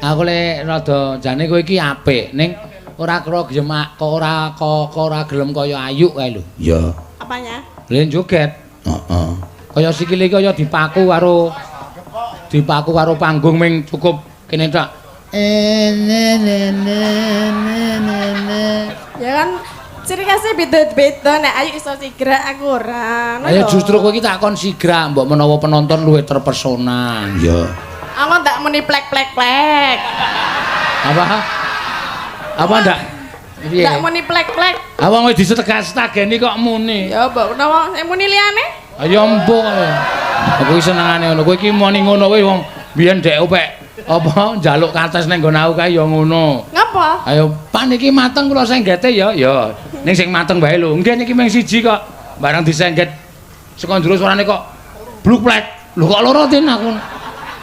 Aku lek rada jane kowe iki apik ning ora kira gelem kok ora kok ora gelem kaya Ayu kae lho. Iya. Apanya? Lha joget. Heeh. Kaya sikile iki kaya dipaku karo panggung ming cukup kene tok. Ne ne ne ne ne ne. Ya kan ciri khasnya beda-beda nek Ayu iso sigrak aku ora. Ngono Ayo lho. justru kowe iki tak kon sigrak mbok menawa penonton luwih terpesona. Iya. Ndak muni plek plek plek. Apa? Apa ndak? Piye? Ndak muni plek plek. Ah wong wis disetegas-tegeni kok muni. Ya mbok menawa sing muni liyane. Ayo mbok. Aku iki senengane ngono. Kowe iki muni ngono kuwi wong biyen dhek opek apa njaluk kates ning nggon aku kae ya ngono. Ngapa? Ayo Pak niki mateng kula senggete ya. Ya. Ning sing mateng wae lho. Nggih niki mung siji kok. Barang disengget saka njero suarane kok bluk plek. Lho kok loro tin aku.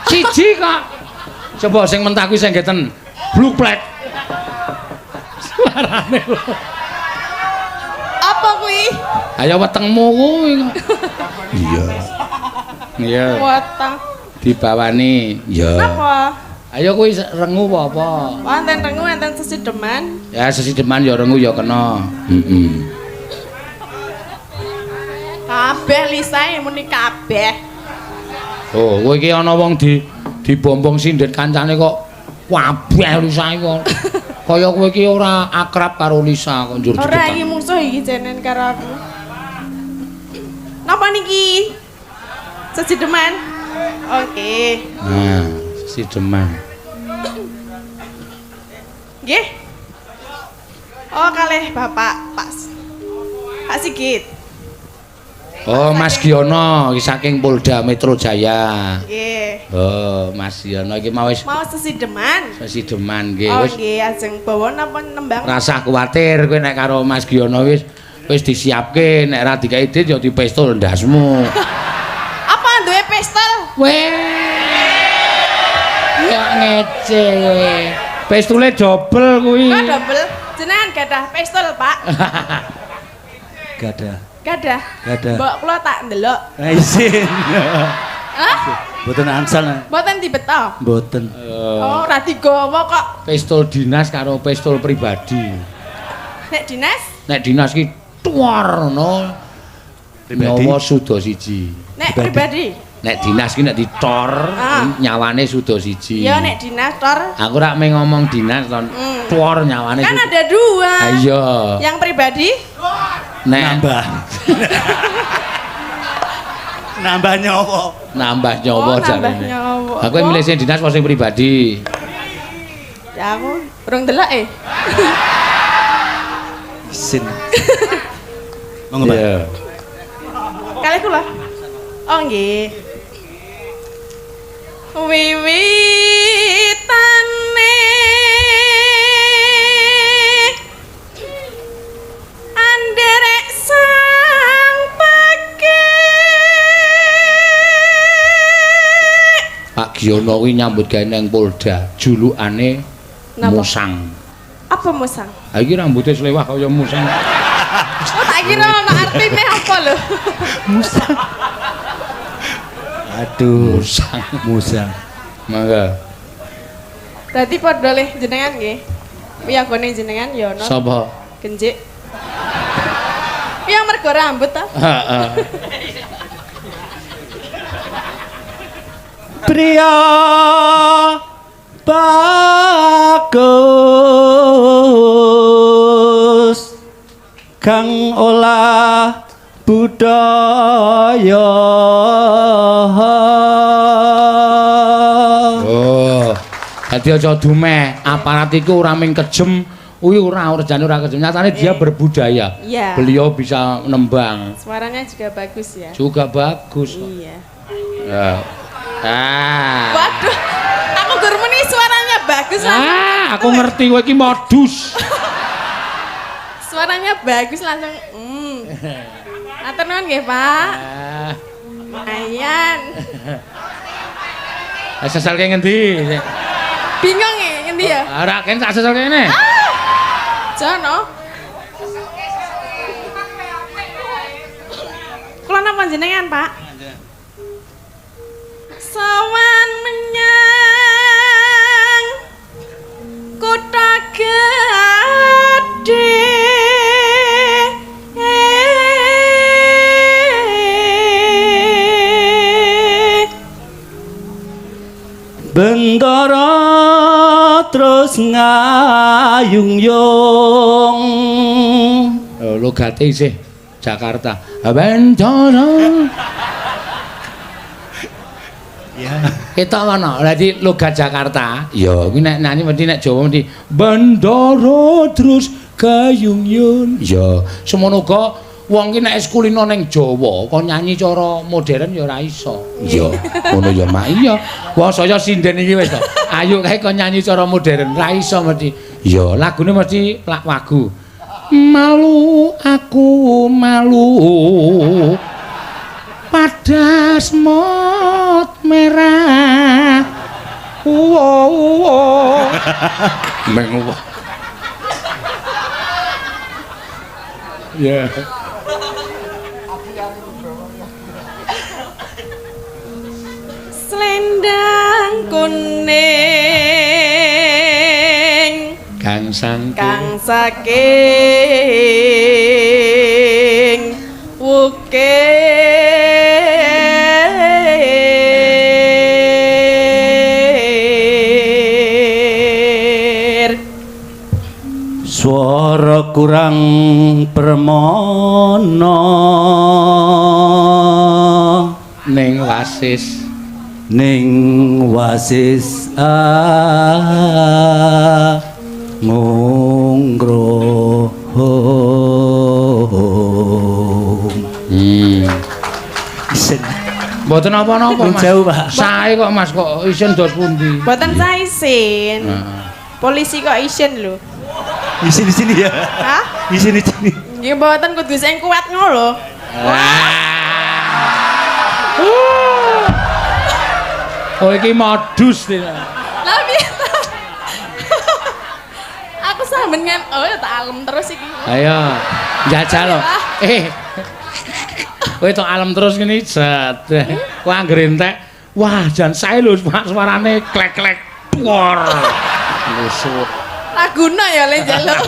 Siji kok. Coba sing mentah kuwi senggeten. Bluk plek. Suarane lho. Apa kuwi? Ayo wetengmu kuwi kok. Iya. Iya. Weteng. Dibawani. Iya. Napa? Ayo kuwi rengu apa apa? Wonten rengu enten sesideman. Ya sesideman ya rengu ya kena. Heeh. Kabeh lisae muni kabeh. Oh, kowe iki ana wong di dibombong sindet kancane kok kabeh lisae kok. Kaya kowe iki ora akrab karo Lisa kok njur Ora iki musuh iki jenen karo aku. Napa niki? Sesideman. Oke. Nah, sesideman. Nggih. Oh, kalih Bapak Pak Pak Sigit. Oh, Mas Giono iki saking Polda Metro Jaya. Nggih. Oh, Mas Giono iki mau wis Mau sesideman. sesideman nggih Oh, wis. nggih, ajeng bawa napa nembang? Rasah kuwatir kowe nek karo Mas Giono wis wis disiapke nek ra dikai dit ya dipistol ndasmu. Apa duwe pistol? Weh. Ya ngece kowe. Pistole dobel kuwi. Kok dobel? Jenengan gadah pistol, Pak? Gadah. Gadah. Gadah. Mbok kula tak ndelok. Isin. Hah? Mboten angsal. Mboten dibeto. Mboten. Oh, ora digawa kok. Pistol dinas karo pistol pribadi. Nek dinas? Nek dinas ki tuar ngono. Pribadi. Nyawa suda siji. Nek pribadi. Nek dinas ki nek ditor nyawane suda siji. Ya nek dinas tor. Aku rak mung ngomong dinas ton. Tor nyawane. Kan ada dua. Iya. Yang pribadi Nek nambah. Nambah nyawa. Nambah nyawa oh, nambah jarene. nyawa. Aku milih sing dinas apa sing pribadi? Ya aku urung delok eh. Isin. Monggo, Pak. Iya. Kalih kula. Oh nggih. Wiwitane anderek sang pekik. Pak Giono kuwi nyambut gawe nang Polda, julukane Napa? Musang. Apa musang? Ha iki rambute slewah kaya musang. Oh tak kira ono artine apa lho. Musang. Aduh, Musang. musang. Mangga. Dadi padha leh jenengan nggih. Wiyagone jenengan ya ono. Sapa? Genjik. Piye mergo rambut ta? Heeh. Pria bagus kang olah budaya. Oh. Dadi aja dumeh, aparat iku ora mung kejem, kuwi ora jane ora kejem. Nyatane dia berbudaya. Iya. Beliau bisa nembang. Suaranya juga bagus ya. Juga bagus. Iya. Ya. Ah. Waduh, aku gur muni suaranya bagus langsung. Ah, aku ngerti kowe iki modus. Suaranya bagus langsung. Matur nuwun nggih, Pak. Ah. Lumayan. Seselke ngendi? Bingung ya ngendi ya? Ora ken tak seselke ngene. Jono. Kula napa jenengan, Pak? Sowan menyang kutha gedhe. Bendara terus ngayung-yung. Oh, logate isih Jakarta. Bendara. Ya. Ketok ngono. Dadi logat Jakarta. Ya, kuwi nek nyanyi mesti nek Jawa mesti Bendoro terus kayung-yun. Ya, semono uga wong ki nek wis kulino ning Jawa, kon nyanyi cara modern ya ora iso. Iya, ngono ya Mak. Iya. Wah, saya sinden iki wis to. Ayo kae kon nyanyi cara modern, ora iso mesti. Ya, lagune mesti lak wagu. Malu aku malu. Pada semut merah. Uwo uwo. Meng uwo. Ya. Selendang kuning kang saking kang saking wukir. Swara kurang permana ning wasis ning wasis ngungro. Isin. Mboten napa-napa Mas. Jauh, Pak. Sae kok Mas kok isin dos pundi? Mboten sae isin. Polisi kok isin lho. Isin di sini ya. Hah? Isin di sini. Nggih mboten kudu sing kuat ngono lho. Oh iki modus iki. Lah piye ta? Aku sampean ngan oh ya tak alem terus iki. Ayo, jajal lho. Kowe tok alem terus ngene set. Kowe anggere entek, wah jan sae lho suarane klek-klek. Wor. Lusut. Laguna ya le njaluk.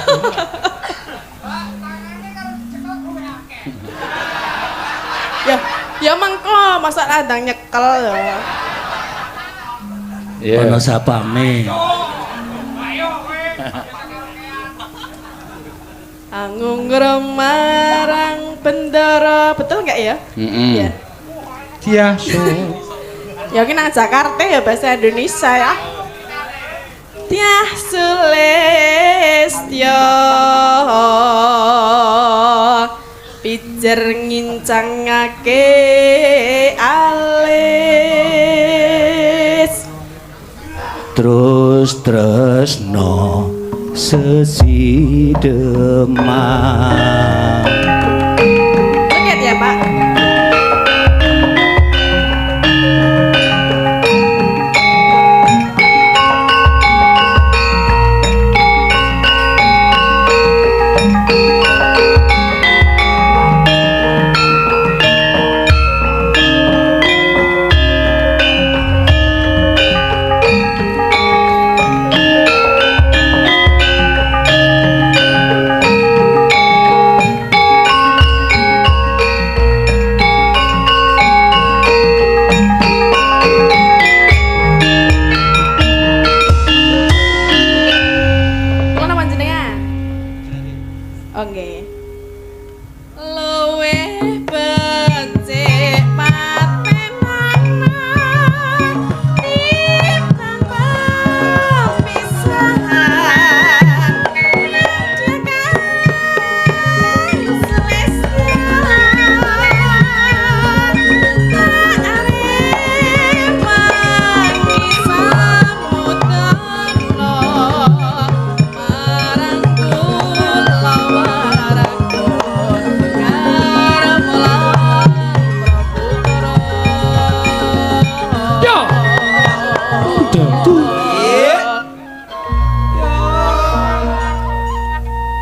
Ya, ya mengko masa radang nyekel ya. Iya. Ana sapame. Angung marang bendara, betul enggak ya? Heeh. Iya. Dia su. Ya ki nang Jakarta ya bahasa Indonesia ya. Tiah Sulistyo pijer ngincangake alis terus tresno sesideman. Joget ya Pak.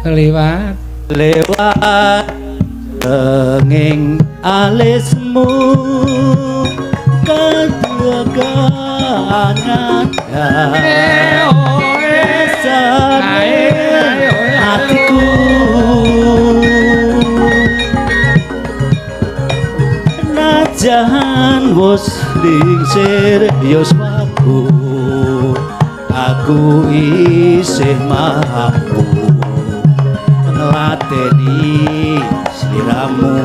Lewat lewat tenging alismu kedugaan hatiku najan wis lingsir yuswaku aku isih mampu ngladeni sliramu.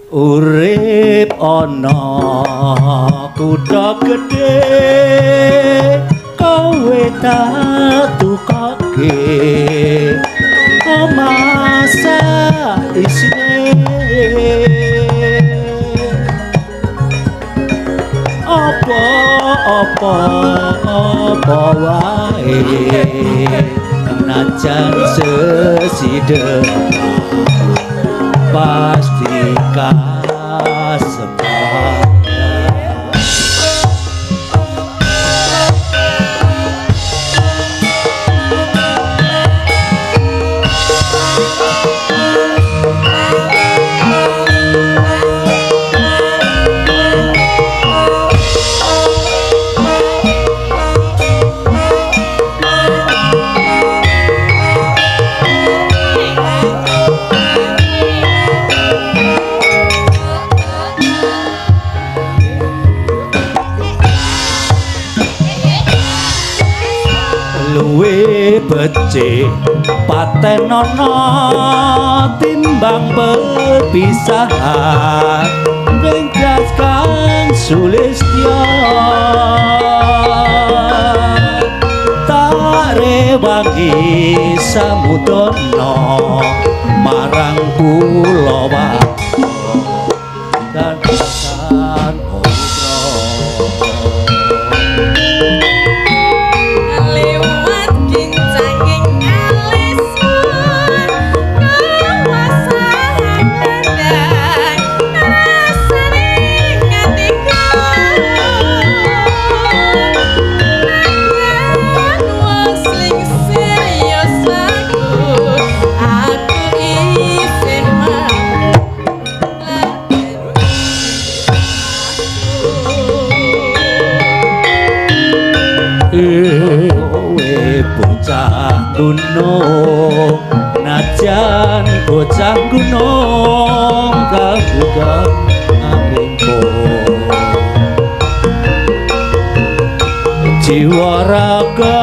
Urip ana kutha gedhe kowe tak tukoke omah sak isine apa apa apa wae najan sesidhe pasti kasepakat. Luwe becik patenono timbang perpisahan ringkas kang sulistya tak rewangi samudana marang kula dan pesan gunung najan bocah gunung kabuka amrimpo jiwa raga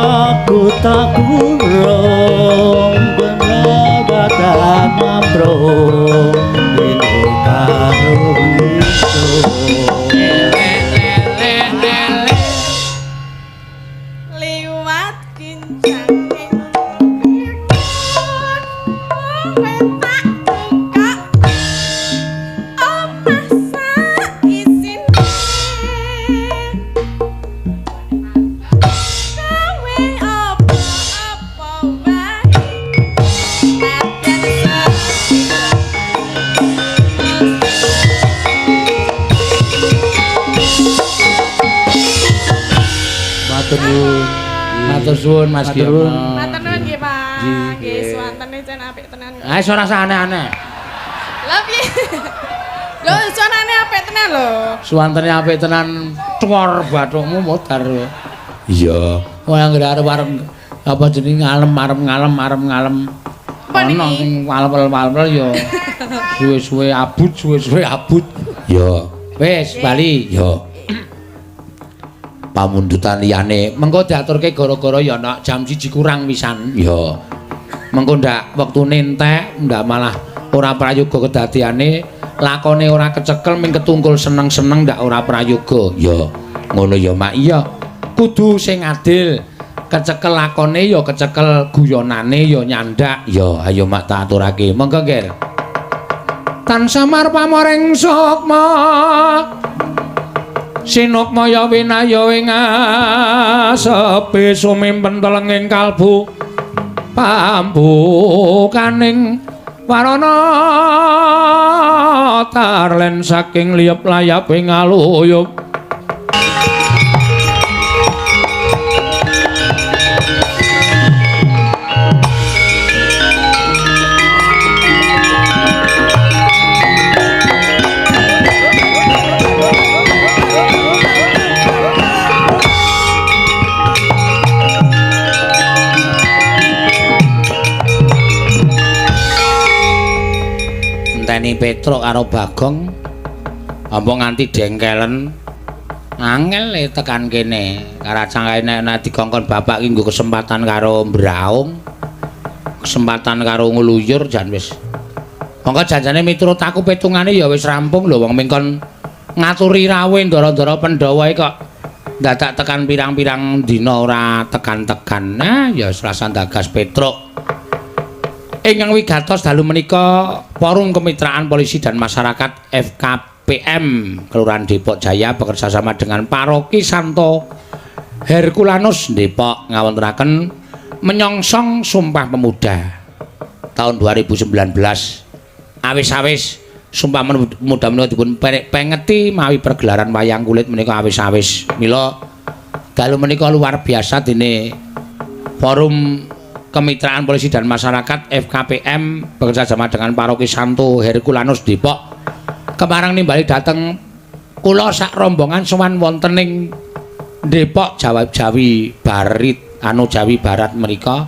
ku tak kurung benabatan mamprung dino karo liwat kincang Matur suwun Mas Giyono. Matur nuwun nggih Pak. Nggih suwantene jan apik tenan. Ah wis ora usah aneh-aneh. Lha piye? Lho suarane apik tenan lho. Suwantene apik tenan cor bathukmu modar. Iya. Wong anggere arep apa jenenge ngalem arep ngalem arep ngalem. Ono sing walwel-walwel ya suwe-suwe abut suwe-suwe abut. Ya. Wis bali ya. Pamundutan liyane mengko diaturke gara-gara ya nak jam 1 kurang pisan ya mengko ndak wektune entek ndak malah ora prayoga kedadiane lakone ora kecekel ming ketungkul seneng-seneng ndak ora prayoga ya ngono ya mak iya kudu sing adil kecekel lakone ya kecekel guyonane ya nyandak ya ayo mak tak aturake monggo nggih tansah marpamoring sukma sinukmaya winaya ing asepi sumimpen telenging kalbu pambukaning Warana tarlen saking liyep layap ing aluyup. Enteni Petruk karo Bagong ampun nganti dengkelen angel le tekan kene. Karacang nek dikongkon bapak ki nggo kesempatan karo mbraung, kesempatan karo ngluyur jan wis. Monggo janjane miturut aku petungane ya wis rampung lho wong mingkon ngaturi rawuh ndara-ndara Pandhawa kok dadak tekan pirang-pirang dina ora tekan-tekan. Nah ya wis rasa ndagas Petruk. Ingkang wigatos dalu menika Forum Kemitraan Polisi dan Masyarakat FKPM Kelurahan Depok Jaya bekerja sama dengan Paroki Santo Herculanus Depok ngawontenaken menyongsong Sumpah Pemuda tahun 2019. Awis-awis Sumpah Pemuda menika dipun pengeti mawi pergelaran wayang kulit menika awis-awis. Mila dalu menika luar biasa dene Forum Kemitraan Polisi dan Masyarakat FKPM bekerja sama dengan Paroki Santo Herculanus Depok kemarang nimbali dateng kula sak rombongan sowan wonten ing Depok Jawa Jawi Barit anu Jawi Barat menika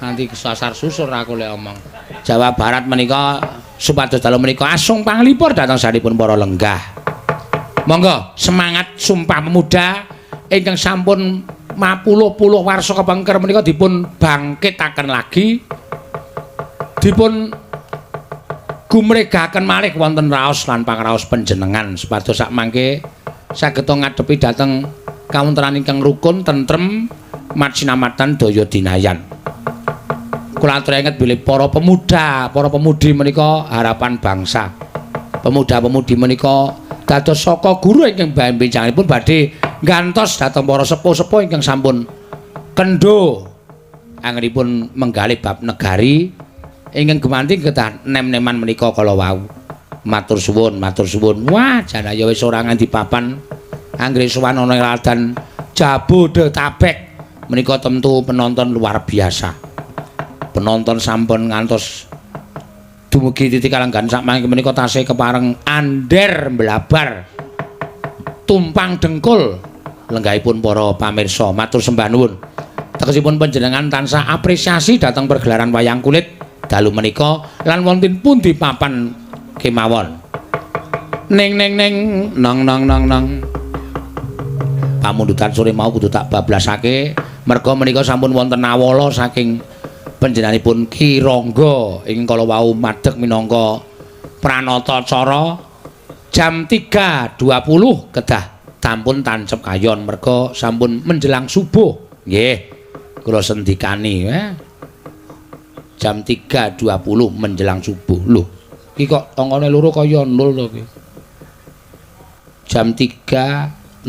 nanti kesasar susur aku lek omong Jawa Barat menika supados dalu menika asung panglipur dhateng sanipun para lenggah. Monggo semangat Sumpah Pemuda ingkang sampun mapuluh-puluh warsa kepengker menika dipun bangkitaken lagi, dipun gumregaken malih wonten raos lan pangraos panjenengan supados sak mangke saged ngadepi dhateng kawontenan ingkang rukun, tentrem, macinamatan daya dinayan. Kula aturi bilih para pemuda, para pemudi menika harapan bangsa. Pemuda-pemudi menika dados saka guru ingkang bencanganipun badhe nggantos dhateng para sepuh-sepuh ingkang sampun kendho anggenipun menggalih bab negari ingkang gemanti kedah nem-neman menika kala wau. Matur suwun, matur suwun. Wah, jan ya wis ora nganti papan anggere sowan ana ing ladan Jabodetabek menika tentu penonton luar biasa. Penonton sampun ngantos dumugi titik kalenggan sak mangke menika tasih kepareng ander mblabar tumpang dengkul lenggahipun para pamirsa. Matur sembah nuwun. Tegesipun panjenengan tansah apresiasi dhateng pergelaran wayang kulit dalu menika lan wonten pundi papan kemawon. Ning ning ning nang nang nang nang. Pamundutan sore mau kudu tak bablasake merga menika sampun wonten awala saking panjenenganipun Ki Rangga ing kala wau madheg minangka pranatacara jam 3.20 kedah tampun tancep kayon merga sampun menjelang subuh. Nggih, kula sendikani jam 3.20 menjelang subuh. Lho, iki kok angkane loro kaya 0 to iki. Jam 3.00.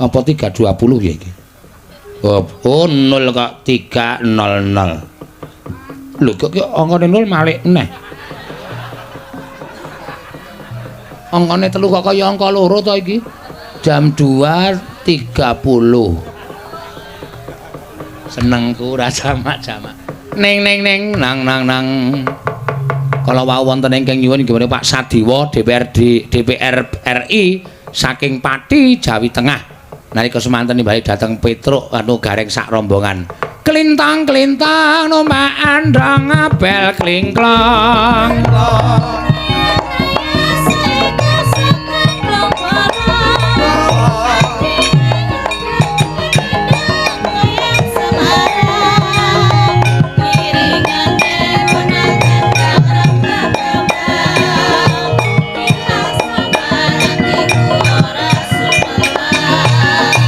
Apa 3.20 ya iki? Oh, 0 kok 3.00. Lho kok angkane 0 malik neh. Angkane 3 kok kaya angka 2 to iki. Jam 2.30. Senengku ora jamak-jamak. Ning ning ning nang nang nang. Kala wau wonten ingkang nyuwun inggih menika Pak Sadiwa DPRD DPR RI saking Pati Jawi Tengah. Nalika semanten nimbali dhateng Petruk anu Gareng sak rombongan. Klintang klintang numpak andhang abel klingklong.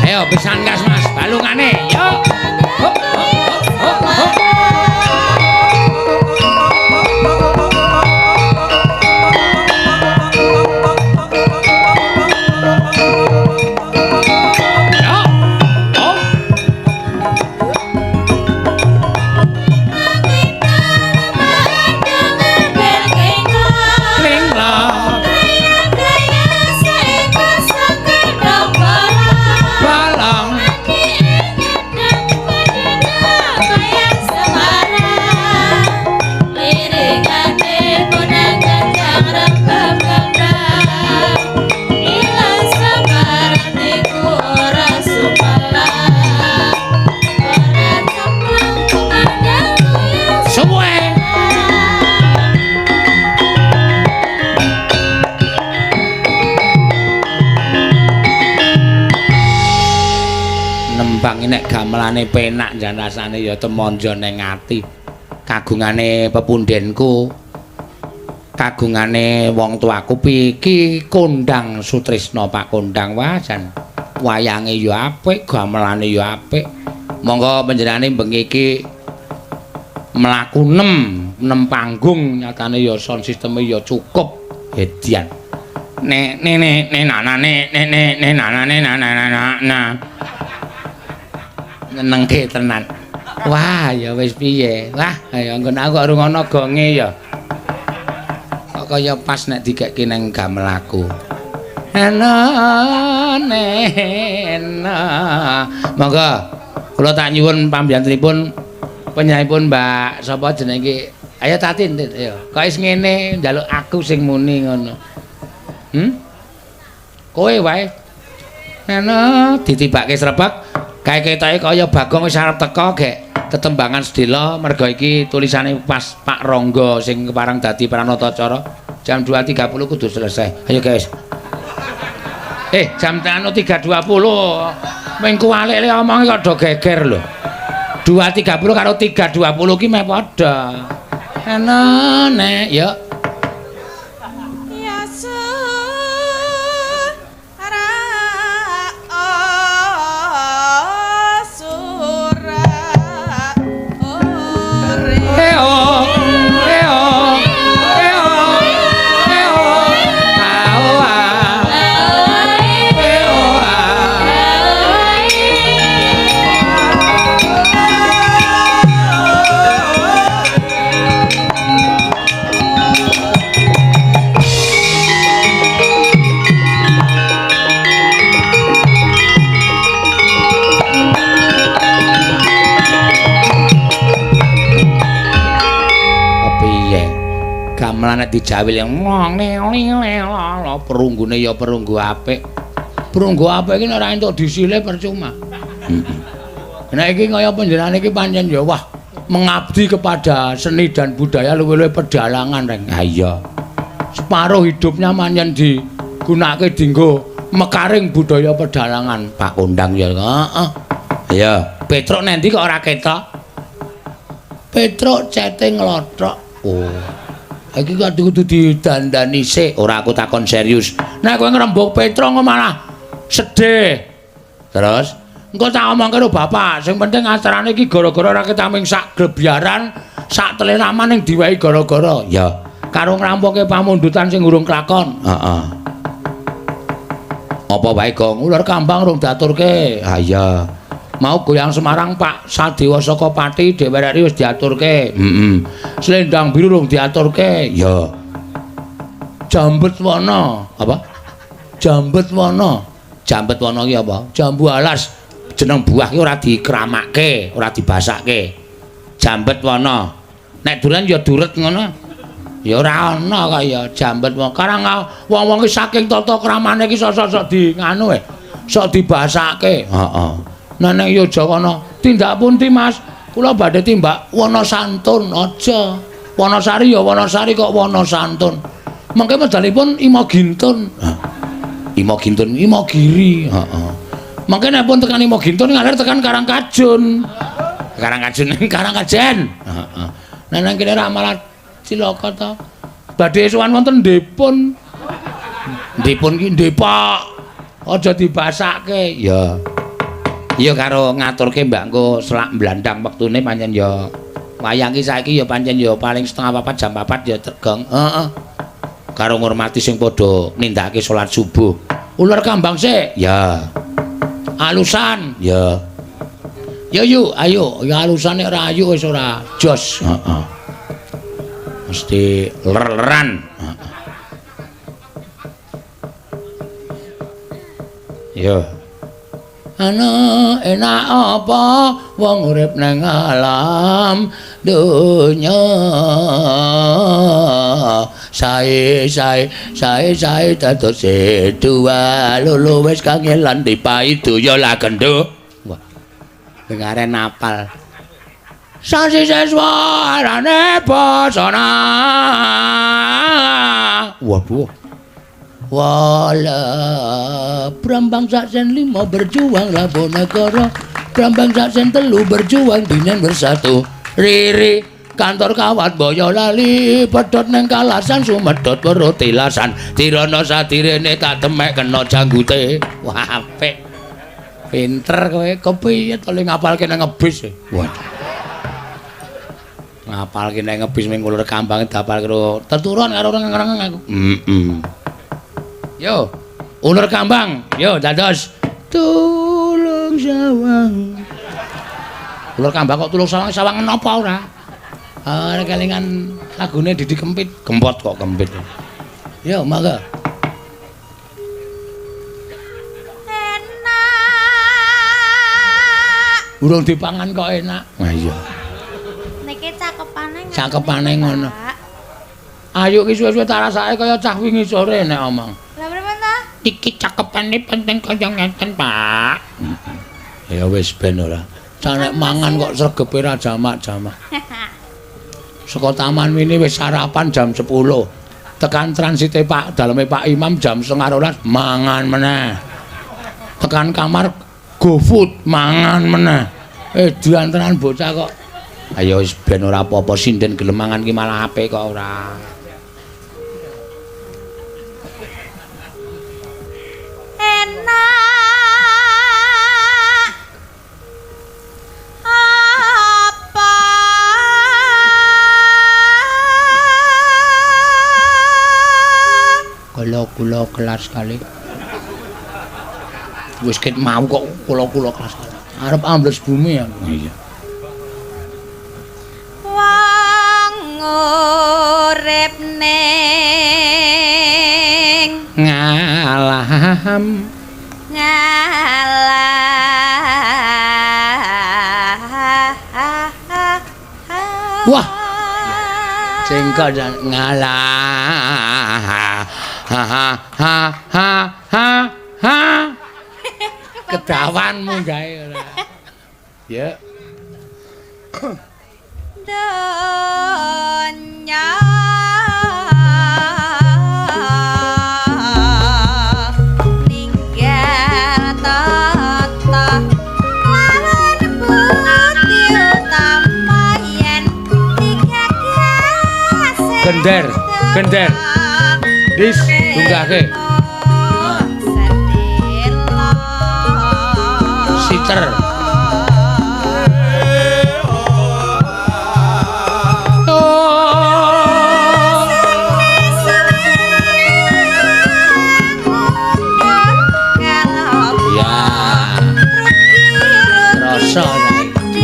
Ayo pisan gas Mas, balungane. Yo. Hop hop hop hop. Yo. Hop. kambang nek gamelane penak jan rasane ya temonjo ning ati. Kagungane pepundhenku, kagungane wong tuaku iki Kondang Sutrisno Pak Kondang wah jan wayange ya apik, gamelane ya apik. Monggo panjenengane bengi iki mlaku 6 panggung nyatane ya sound systeme ya cukup edian. Ne ne ne ne na na ne ne ne ne na na ne na na na na. Nyenengke tenan. Wah, ya wis piye? Wah, ayo nggon aku kok rungono gonge ya. Kok kaya pas nek dikekke nang gamelaku. Ana nena. Monggo kula tak nyuwun pambiyantunipun penyanyi-pun Mbak sapa jenenge iki? Ayo Tatin, ayo. Kok wis ngene njaluk aku sing muni ngono. Kowe wae. Nana ditibake srebek. Kae ketoke kaya Bagong wis arep teka gek tetembangan sedhela merga iki tulisane pas Pak Rangga sing kepareng dadi pranatacara. Jam 2.30 kudu selesai. Ayo guys. Jam 3.20. Ming kuwalik le omonge kok do geger lho. 2.30 karo 3.20 ki meh padha. Ana nek ya. Ya gamelan nek dijawil yang perunggune ya perunggu apik. Perunggu apik iki nek ora entuk disile percuma. Nek iki kaya panjenengane iki pancen ya wah mengabdi kepada seni dan budaya luwih-luwih pedalangan reng. Ha iya. Separuh hidupnya pancen digunakake dinggo mekaring budaya pedalangan. Pak Kondang ya. Heeh. Iya, Petruk nendi kok ora ketok? Petruk cete nglothok. Oh. Iki kok kudu didandani sik. Ora aku takon serius. Nek kowe ngrembug Petruk kok malah sedih. Terus engko tak omong karo bapak, sing penting acarane iki gara-gara ora ketaming sak gebyaran, sak teleraman ning diwehi gara-gara. Ya, karo ngrampunge pamundutan sing urung klakon. Heeh. Apa wae Gong, ular kambang rung diaturke. Ha iya. Mau goyang Semarang Pak Sadewa saka Pati DPR RI wis diaturke. Heeh. Selendang biru rung diaturke. Ya. Jambet wana. Apa? Jambet wana. Jambet wana ki apa? Jambu alas. Jeneng buah ki ora dikramake, ora dibasake. Jambet wana. Nek duren ya duret ngono. Ya ora ana kaya jambet wana. Karang wong-wong ki saking tata kramane ki sok-sok di nganu sok dibasake. Heeh. Nek nang Yogyakarta tindak pundi Mas? Kula badhe timbak Wonosantun aja. Wonosari ya Wonosari kok Wonosantun. Mengke medalipun Imogintun. Imogintun, Imogiri, heeh. Mengke nek pun tekan Imogintun ngalir tekan Karangkajun. Karangkajun Karangkajen. Heeh. Nek nang kene ra malah cilaka to. Badhe sowan wonten Ndepun. Ndepun ki Depok. Aja dibasake. Ya. Iya karo ngaturke Mbak engko selak mblandang wektune pancen ya wayang ki saiki ya pancen ya paling 3:30 jam 4 ya tergong. Heeh. Karo ngurmati sing padha nindakake salat subuh. Ular kambang sik. Ya. Alusan. Ya. Ya yuk, ayo. Ya alusan nek ora ayu wis ora jos. Heeh. Mesti ler-leran. Heeh. Ya. Ana enak apa wong urip nang alam donya sae sae sae sae dados dua lolo wis kangelan dipaido ya lah gendho. Wah, dengaren apal sasi seswa arane basana. Wah bu wala Brambang saksen lima berjuang labonegara Brambang sasen telu berjuang dinen bersatu. Riri kantor kawat Boyolali pedhot neng kalasan sumedhot perut tilasan. Tirana sadirene tak demek kena janggute. Wah apik. Pinter kowe kepiye to le ngapalke nang ngebis. Waduh. Ngapalke nang ngebis ming ulur kambang dapal karo teturon karo reng-reng aku. Heeh. Yo, ulur kambang. Yo dados tulung sawang. Ulur kambang kok tulung sawang sawang napa ora? Ah kelingan lagune Didi Kempit, gempot kok kempit. Yo mangga. Urung dipangan kok enak. Wah iya. Niki cakepane ngono. Cakepane ngono. Ayo ki suwe-suwe tak rasake kaya cah wingi sore nek omong. Lah pripun ta? Iki cakepane penting kaya ngeten, Pak. Ya wis ben ora. Cah nek mangan kok sregepe ra jamak-jamak. Saka taman mini wis sarapan jam 10. Tekan transite Pak daleme Pak Imam jam 11:30 mangan meneh. Tekan kamar GoFood mangan meneh. Diantenan bocah kok. Ayo wis ben ora apa-apa sinden gelem mangan ki malah apik kok ora. Enak. Apa? Kula-kula kelas kali. Wis ket mau kok kula-kula kelas kali. Arep ambles bumi aku. Iya. Wong urip ning ngalam ngalah. Wah. Cengkok jan ngalah. Ha ha ha ha ha ha. Kedawan munggahe ora. Ya. Donya ninggal tata lawan budi utama yen digagas. Gender, gender. Dis, tunggahke. Siter. Ya. Rasa saiki.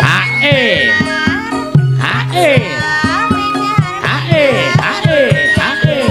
Hae. Hae. Hae, hae, hae.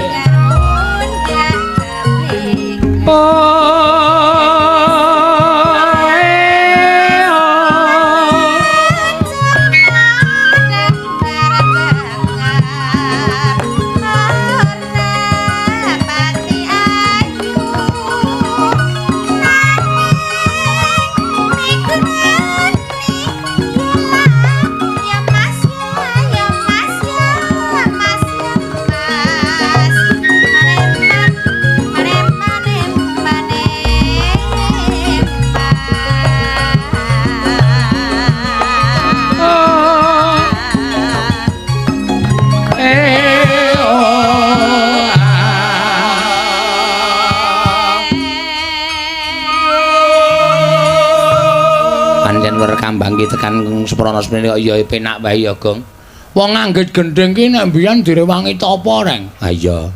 Pancen wer kambang ki tekan seprana semene kok ya penak wae ya, Gong. Wong nganggit gendhing ki nek mbiyen direwangi tapa, Reng? Ha iya.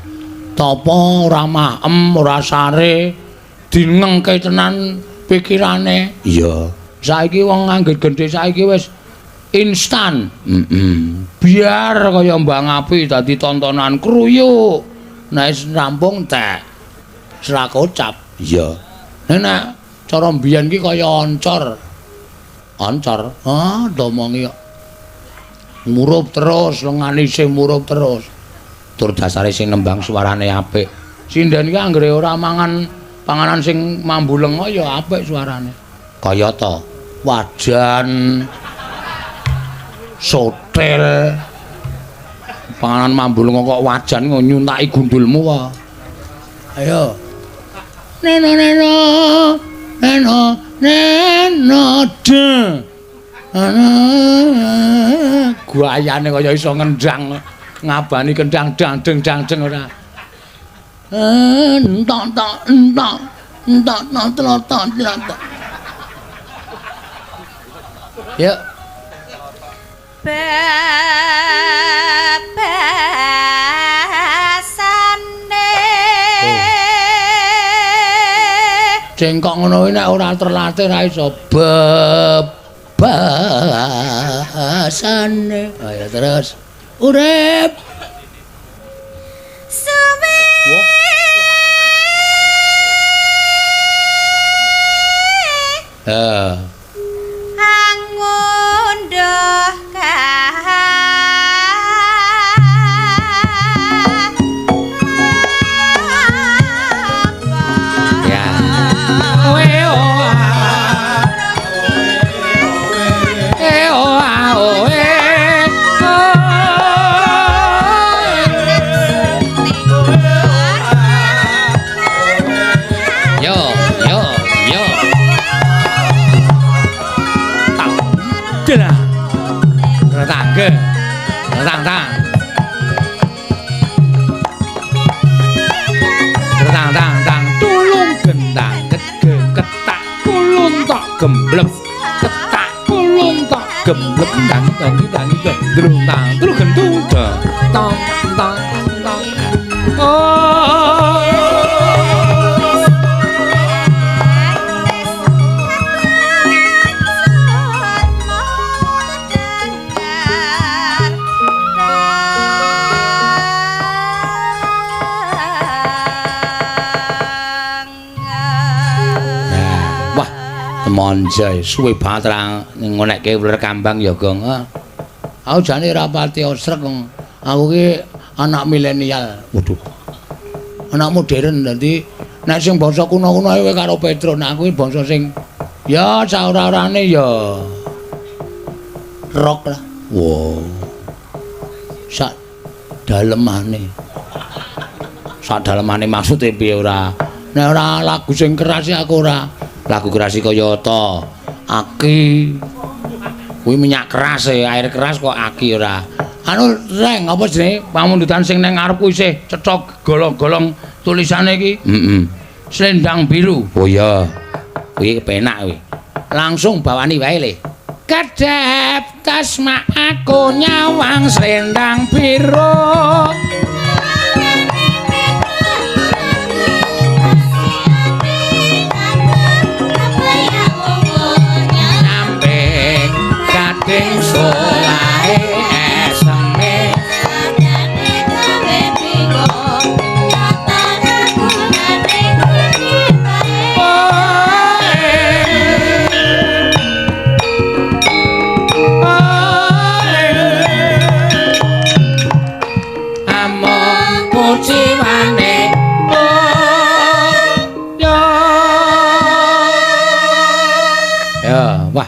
Tapa ora maem, ora sare, dinengke tenan pikirane. Iya. Saiki wong nganggit gendhing saiki wis instan. Heeh. Biar kaya mbang api dadi tontonan kruyuk. Nek wis rampung tek. Srakocap. Iya. Nek cara mbiyen ki kaya oncor. Oncor. Ah, domongi kok. Murup terus, lengane isih murup terus. Tur dasare sing nembang suarane apik. Sinden ki anggere ora mangan Panganan sing mambu lenga ya apik suarane. Kaya ta wajan sotel. Panganan mambu lenga kok wajan nyuntaki gundulmu wae. Ayo. Neno neno neno neno de. Guayane kaya iso ngendang ngabani kendang dang deng dang deng ora. Entok tok entok entok tok tok tok. Yuk. Bebasane. Cengkok ngono kuwi nek ora terlatih ra iso bebasane. Ayo terus. Urip. Suwe. Heeh. Angunduh Ya. Oe oa. E oa oe. Yo yo yo. Tang. Dela. Tangge. Tang tang. Tang tang tang tulung gendang ketak kulun tok gemblek ketak kulun tok gemblek dang dang dang dang tang tru gentung tang tang tang. Oh. Wah, temonjai suwe banget ra ngonekke uler kambang ya, Gong. Aku jane ra pati osrek, Gong. Aku ki anak milenial. Waduh. Anak modern dadi nek sing bangsa kuno-kuno ae karo Petro, nek aku ki bangsa sing ya saora-orane ya rock lah. Wow. Sak dalemane. Sak dalemane maksude piye ora? Nek ora lagu sing keras aku ora. Lagu keras kaya ta aki. Kuwi minyak keras e, air keras kok aki ora. Anu reng apa jenenge pamundutan sing nang ngarepku isih cetha golong-golong tulisane iki. Heeh. Selendang biru. Oh iya. Kuwi kepenak kuwi. Langsung bawani wae le. Kedep tasma aku nyawang selendang biru. Namping gading solahe eseme among kuciwane yo. Ya, wah.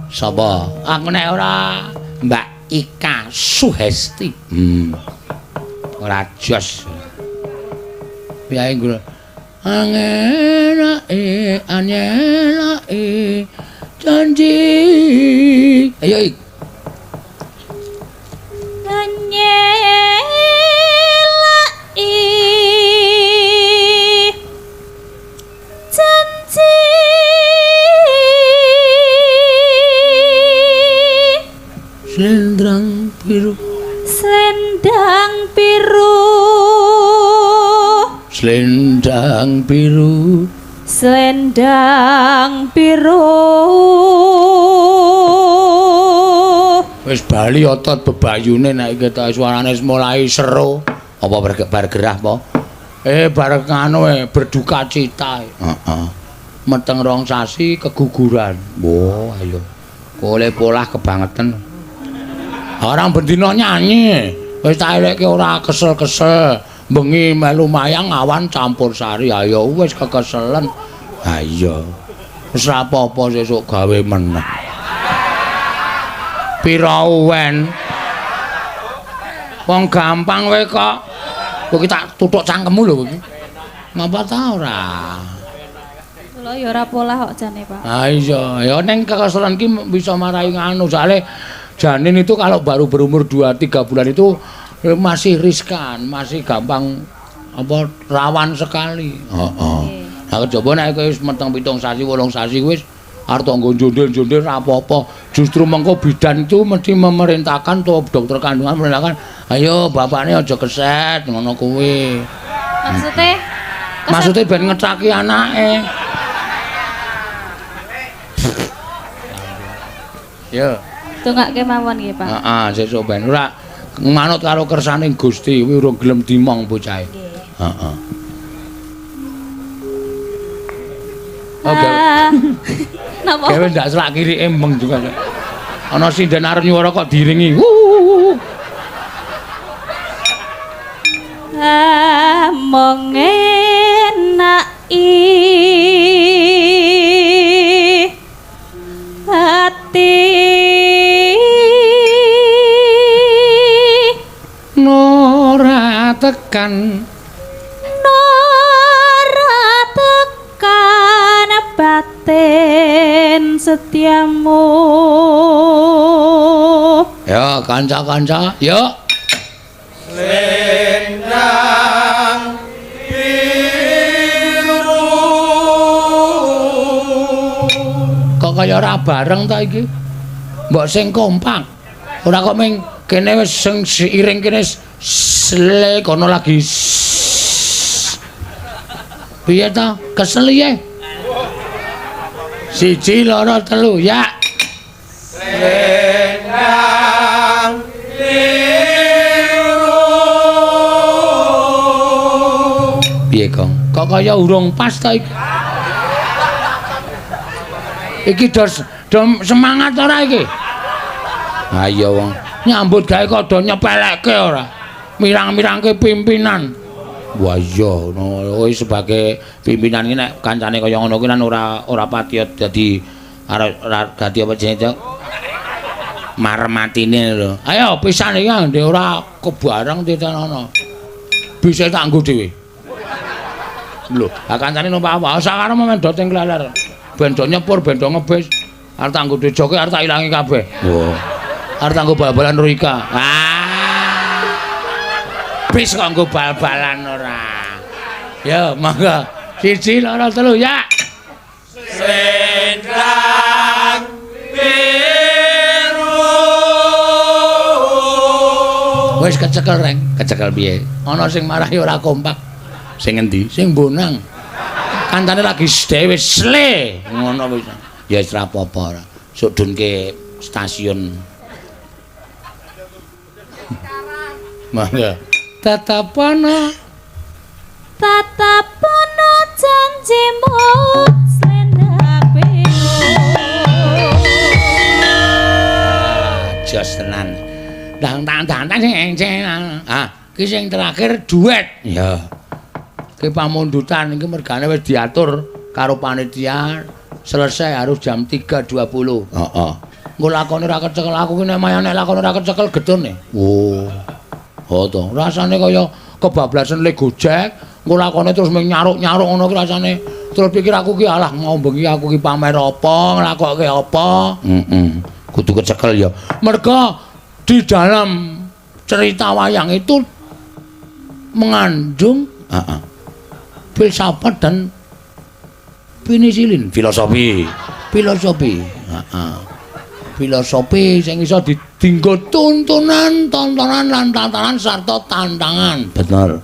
Sapa? Aku nek ora Mbak Ika Suhesti. Ora jos. Piye nggo? Angenake anyenake janji. Ayo ik. Nyelaki janji Selendang biru. Selendang biru. Selendang biru. Selendang biru. Wis bali otot bebayune nek ketok suarane wis mulai seru. Apa bar gerah apa? Bar nganu berduka cita. Heeh. Meteng rong sasi keguguran. Wah, ayo. Kole polah kebangetan. Orang bendina nyanyi. Wis tak elekke ora kesel-kesel. Bengi melu mayang awan campur sari. Ayo wis kekeselen. Ha iya. Wis ora apa-apa sesuk gawe meneh. Pira uwen? Wong gampang kowe kok. Kowe iki tak tutuk cangkemmu lho kowe iki. Ngapa ta ora? Kula ya ora polah kok jane, Pak. Ha iya, ya ning kekeselen ki bisa marai nganu soalé janin itu kalau baru berumur 2-3 bulan itu masih riskan, masih gampang apa rawan sekali. Heeh. Nah kejaba nek kowe wis meteng 7 sasi, 8 sasi wis arep nggo njondel-njondel ora apa-apa. Justru mengko bidan itu mesti memerintahkan to dokter kandungan memerintahkan, ayo bapakne aja keset ngono kuwi. Maksudnya? Maksudnya ben ngecaki anake. Yo. Dongake mawon nggih, Pak. Heeh, sesuk ben ora manut karo kersane Gusti, kuwi urung gelem dimong bocahe. Heeh. Oh, gawe. Napa? Gawe ndak selak kiri embeng juga. Ana sinden arep nyuwara kok diringi. Mong enaki ati Nora tekan nora tekan batin setiamu. Ya kanca-kanca, yuk. Selendang biru. Kok kaya ora bareng ta iki? Mbok sing kompak. Ora kok ming kene wis sing seiring kene sle kono lagi. Piye ta? Kesel ye? 1 2 3 ya. Selendang biru. Piye, Kong? Kok kaya urung pas ta iki? Iki dos semangat ora iki? Ayo wong nyambut gawe kok do nyepelekke ora. Mirang-mirangke pimpinan. Wah iya ngono kuwi sebagai pimpinan iki nek kancane kaya ngono kuwi kan ora pati dadi ora dadi apa jenenge marem atine lho. Ayo pisan iki ndek ora kebareng titenono. Bisa tak nggo dhewe. Lho, ha kancane numpak apa? Sakarep men do teng kleler. Ben do nyepur, ben do ngebis. Arep tak nggo joke arep tak ilangi kabeh. Wah. Arep tak nggo bal-balan Rika. Ah. Bis kok nggo bal-balan ora. Ya, monggo. 1 2 3 ya. Selendang biru. Wis kecekel reng, kecekel piye? Ana sing marahi ora kompak. Sing endi? Sing bonang. Kancane lagi dhewe sle ngono wis. Ya wis ora apa-apa ora. Sok dunke stasiun. Mangga. Tetep ana tetep ana janjimu selendang biru. Jos tenan. Dang tang tang tang sing. Ah, iki sing terakhir duet. Ya. Ki pamundutan iki mergane wis diatur karo panitia selesai harus jam 3.20. Heeh. Engko lakone ora kecekel aku ki nek mayane lakone ora kecekel getune. Oh. Oh to, rasane kaya kebablasan le Gojek, engko lakone terus mung nyaruk-nyaruk ngono ki rasane. Terus pikir aku ki alah ngombengi aku ki pamer apa, nglakokke apa. Heeh. Kudu kecekel ya. Merga di dalam cerita wayang itu mengandung filsafat dan penisilin, filosofi. Filosofi sing iso dinggo tuntunan, tontonan lan tatanan sarta tantangan. Bener.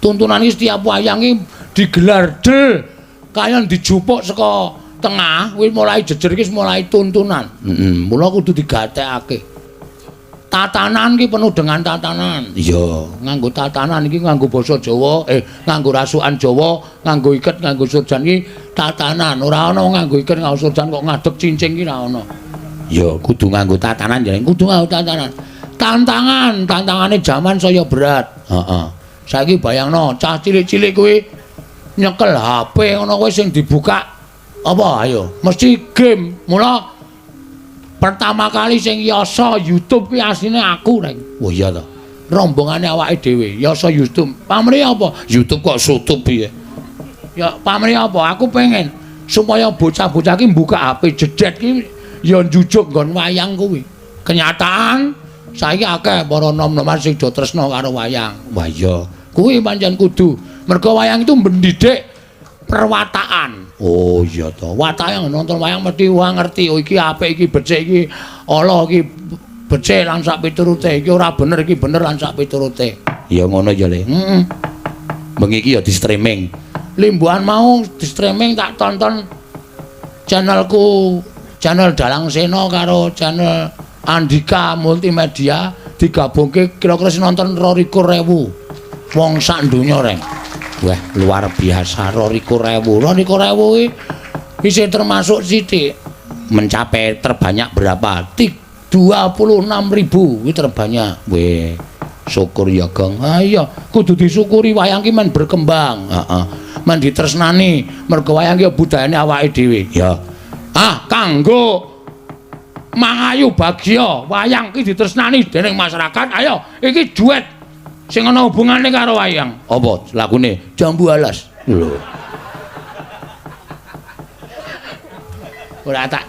Tuntunan iki setiap wayang iki digelar del kaya dijupuk saka tengah kuwi mulai jejer iki mulai tuntunan. Heeh, mula kudu digatekake. Tatanan iki penuh dengan tatanan. Iya, nganggo tatanan iki nganggo basa Jawa, nganggo rasukan Jawa, nganggo iket, nganggo surjan iki tatanan. Ora ana nganggo iket, nganggo surjan kok ngadeg cincing iki ora ana. Ya, kudu nganggo tatanan jeneng, kudu nganggo tatanan. Tantangan, tantangane jaman saya berat. Heeh. Saiki bayangno cah cilik-cilik kuwi nyekel HP ngono kuwi sing dibuka apa ayo mesti game. Mula pertama kali sing yasa YouTube kuwi asline aku reng. Oh iya to. Rombongane awake dhewe yasa YouTube. Pamrih apa? YouTube kok sutup piye? Ya pamrih apa? Aku pengen supaya bocah-bocah ki mbuka HP jedet ki ya njujuk nggon wayang kuwi. Kenyataan saiki akeh para nom-noman sing do tresna karo wayang. Wah iya, kuwi pancen kudu. Mergo wayang itu mendidik perwatakan. Oh iya to. Watake nonton wayang mesti wah ngerti, oh iki apik, iki becik, iki ala, iki becik lan sak piturute, iki ora bener, iki bener lan sak piturute. Ya ngono ya Le. Heeh. Bengi iki ya di streaming. Limbuhan mau di streaming tak tonton channelku, channel Dalang Sena karo channel Andika Multimedia digabungke kira-kira sing nonton 22.000 wong sak donya reng. Wah, luar biasa 22.000. 22.000 kuwi isih termasuk sithik. Mencapai terbanyak berapa? 26.000 kuwi terbanyak. Weh, syukur ya, Gong. Ah iya, kudu disyukuri wayang ki men berkembang. Heeh. Men ditresnani, mergo wayang ki budayane awake dhewe. Ya. Ah, kanggo mangayu bagya wayang ki ditresnani dening masyarakat. Ayo, iki duet sing ana hubungane karo wayang. Apa lagune? Jambu Alas. Lho. Ora tak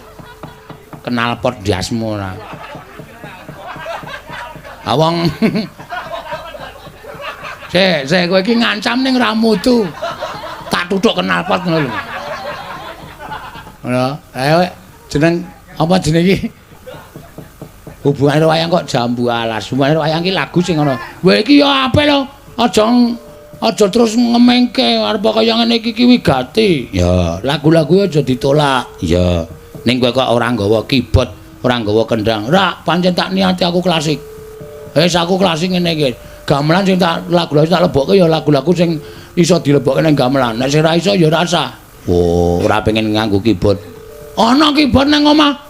kenal pot ndasmu ora. Ha wong sik, sik kowe iki ngancam ning ra mutu. Tak tuthuk kenal pot ngono lho. Ngono. Ayo jeneng apa jeneng iki? Hubungane wayang kok Jambu Alas. Hubungane wayang iki lagu sing ngono. Wah iki ya apik lho. Aja aja terus ngemengke arep kaya ngene iki ki wigati. Ya, lagu-lagu aja ditolak. Ya. Ning kowe kok ora nggawa keyboard, ora nggawa kendang. Ora, pancen tak niati aku klasik. Wis aku klasik ngene iki. Gamelan sing tak lagu-lagu tak lebokke ya lagu-lagu sing iso dilebokke ning gamelan. Nek sing ora iso ya ora usah. Oh, ora pengen nganggo keyboard. Ana keyboard nang omah.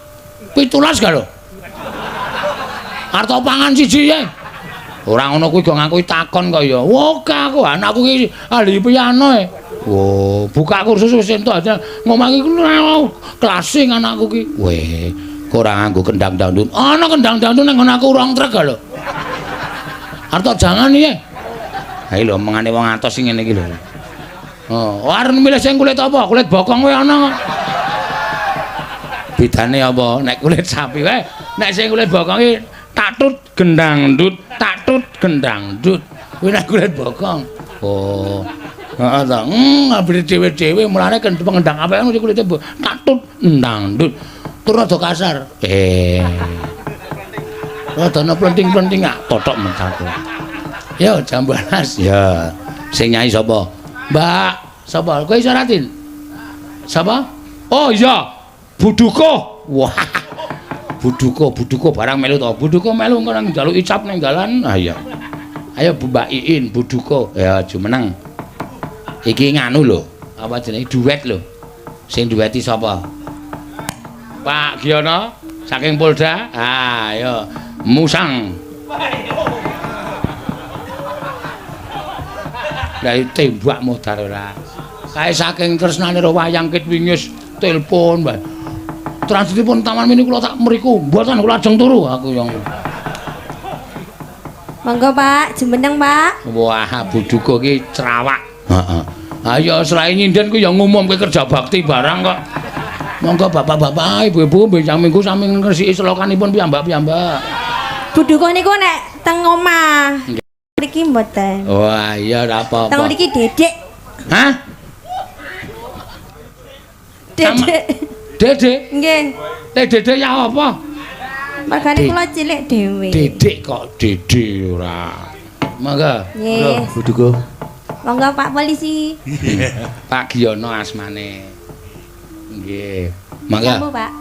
17 ga lho. Arto pangan siji ye. Ora ngono kuwi go ngaku takon kok ya. Wah, aku anakku iki ahli piano e. Wo, buka kursus wis entuk ngomong iki klasik anakku ki. Weh, kok ora nganggo kendang dangdut. Ana kendang dangdut nang nggon aku rong trek lho. Arto jangan ye. Ha iki lho omongane wong atos sing ngene iki lho. Oh, arep milih sing kulit apa? Kulit bokong kowe ana kok. Bedane apa? Nek kulit sapi wae, nek sing kulit bokong iki tatut gendang ndut, tatut gendang ndut. Kuwi nek kulit bokong. Oh. Heeh ta. Ngabri dhewe-dhewe mulane pengendang apik mesti kulite tatut endang ndut. Tur rada kasar. Rada ana plenting-plenting ah totok mentaku. Yo Jambu Alas. Ya. Sing nyanyi sapa? Mbak, sapa? Kowe iso Ratin? Sapa? Oh iya, Buduko. Wah. Buduko, Buduko barang melu to. Buduko melu engko nang njaluk icap ning dalan. Ah iya. Ayo Mbak Iin Buduko. Ya jumeneng. Iki nganu lho. Apa jenenge duet lho. Sing dueti sapa? Pak Giono saking Polda. Ah, ayo Musang. Lah tembak modar ora. Kae saking tresnane ro wayang kit wingi wis telepon bae. Transitipun Taman Mini kula tak mriku, mboten kula ajeng turu aku yang. Monggo Pak, jumeneng Pak. Wah, Buduko iki cerawak. Heeh. Ayo selain nyinden ku ya ngumumke kerja bakti barang kok. Monggo bapak-bapak, ibu-ibu benjang minggu sami ngresiki selokanipun piyambak-piyambak. Buduko niku nek teng omah. Mriki mboten. Wah, iya ora apa-apa. Teng mriki Dedek. Hah? Dedek. Dedek? Nggih. Dedek ya apa? Mergane kula cilik dhewe. Dedek kok Dede ora. Monggo. Nggih. Buduko. Monggo Pak Polisi. Pak Giono asmane. Nggih. Monggo. Monggo Pak.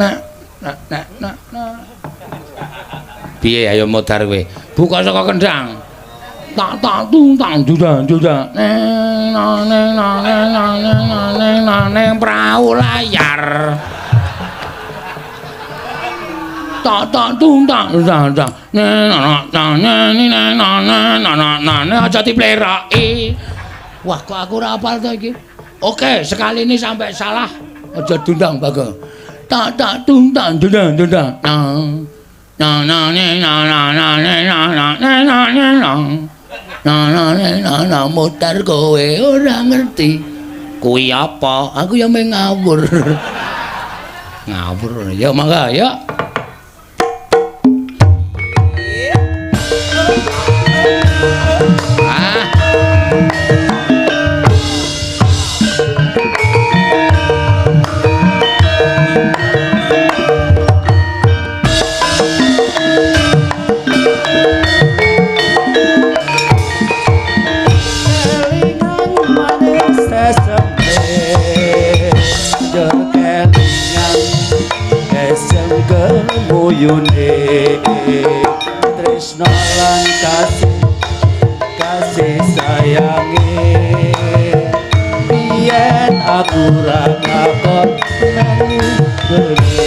Nah, nah, nah, nah, nah. Piye ayo modar kowe? Buka saka kendang. Tak tak tung tang juda juda. Neng nang neng nang neng nang neng neng nang neng prau layar. Tak tak tung tak tak tak na na na na na na na na na na aja dipleraki. Wah, kok aku ora hafal to iki. Oke, sekali ini sampai salah aja diundang Bagong. Tak tak tung tak dundang dundang. Na na na na na na na na na na na na na na na na na mutar kowe ora ngerti. Kuwi apa? Aku ya mung ngawur. Ngawur. Ya mangga ya. Ah. Kelingan manis seseme njur kelingan esem gemuyune tresno lan kasih kasih sayange biyen aku ra lakon melu gene.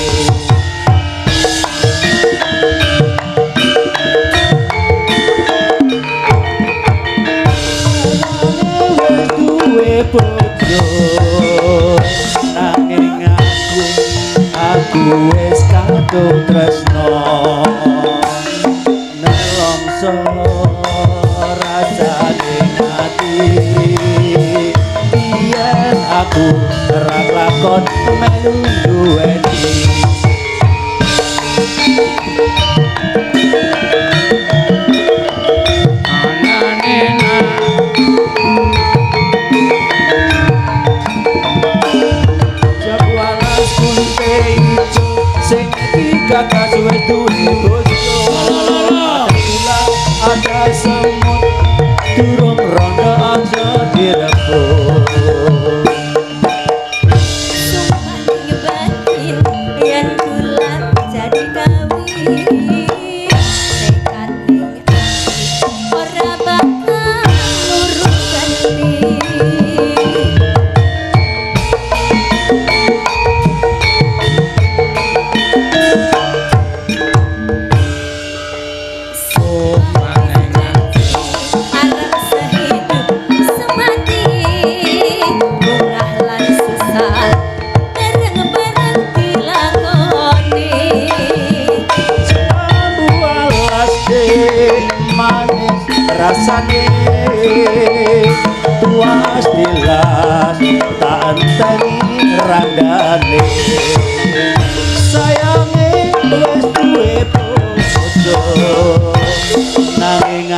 Wis duwe bojo nanging aku wis kadung tresno nelongso rasane ati biyen aku ra lakon melu duweni. Jagwalas kulite ijo sing digagas wis duwe bojo. Ada gula, ada semut, durung rondo aja direbut. Sumpah ning batin yen kula jadi kawin tekad ning ati ora bakal luru ganti. Arep sehidup semati bungah lan susah bareng-bareng dilakoni. Jambu alas manis rasane tuas tilas tak enteni randane sayange wis duwe bojo nanging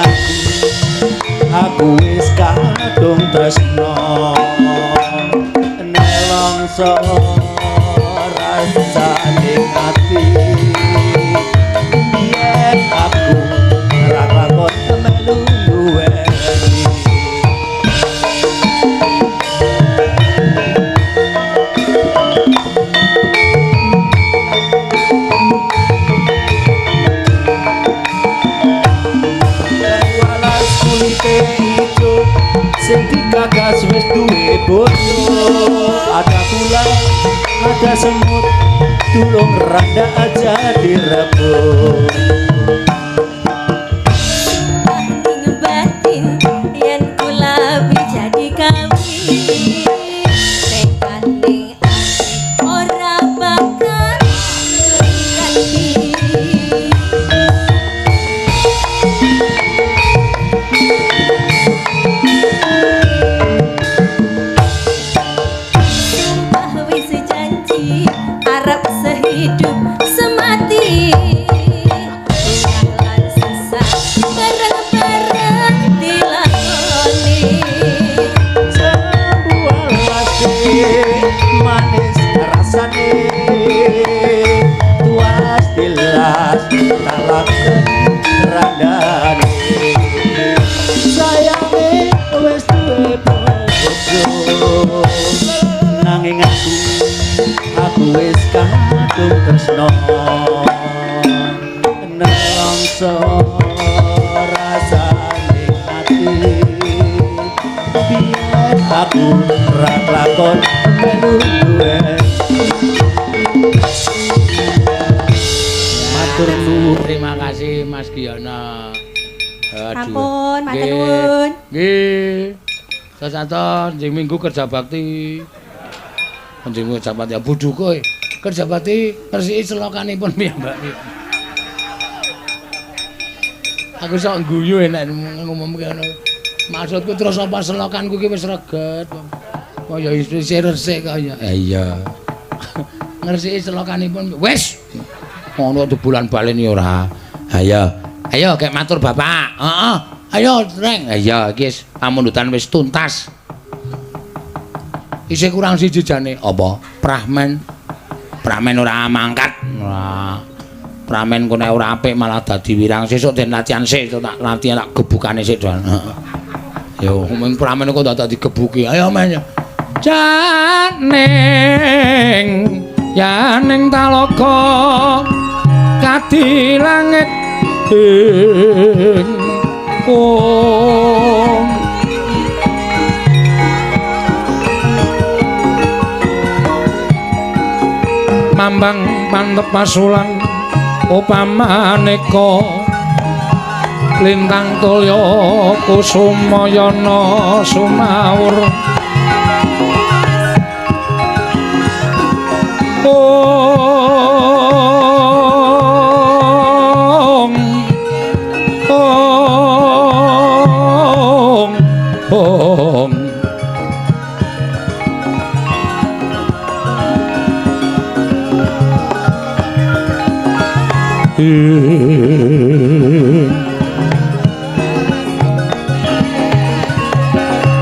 aku wis kadung tresno nelongso rasane ati biyen aku ra lakon melu duweni. Walas kulite ijo sing digagas wis duwe bojo. Ada gula, ada semut, durung randa aja direbut. Sumpah ning batin yen kula jadi kawin tekad ning ati ora bakal ganti. Sumpah wis janji arep sehidup semati bungah lan susah bareng-bareng dilakoni. Jambu alas manis rasane tuas tilas tak lakon randane sayange wis duwe bojo nanging aku wis kadung tresno nelongso rasane ati biyen aku ra lakon melu duwe. Matur nuwun. Terima kasih Mas Giyono. Aduh. Sampun, matur nuwun. Nggih. Sasaton njing minggu kerja bakti. Njing minggu kerja bakti bodho kowe. Kerja bakti ngresiki selokanipun piyambak. Aku sok guyu enek ngumumke ngono. Maksudku terus apa selokanku ki wis reget. Kaya isih resik kaya. Iya. Ngresiki selokanipun wis. Ngono debulan baleni ora. Ayo. Ayo kek matur bapak. Heeh. Ayo, Reng. Iya, iki wis pamundutan wis tuntas. Isih kurang siji jane. Apa? Prahmen. Pramen ora mangkat. Ora. Pramen ku nek ora apik malah dadi wirang. Sesuk den latihan sik, tak latihan tak gebukane sik, Don. Heeh. Yo, mung pramen kok dadak digebuki. Ayo men. Janing yaning talaga kadi langit ing om. Mambang pantep pasulan upamaneka lintang tulya kusumayana sumawur. Ong ong ong. Om. Om. Ong ong ong. Om.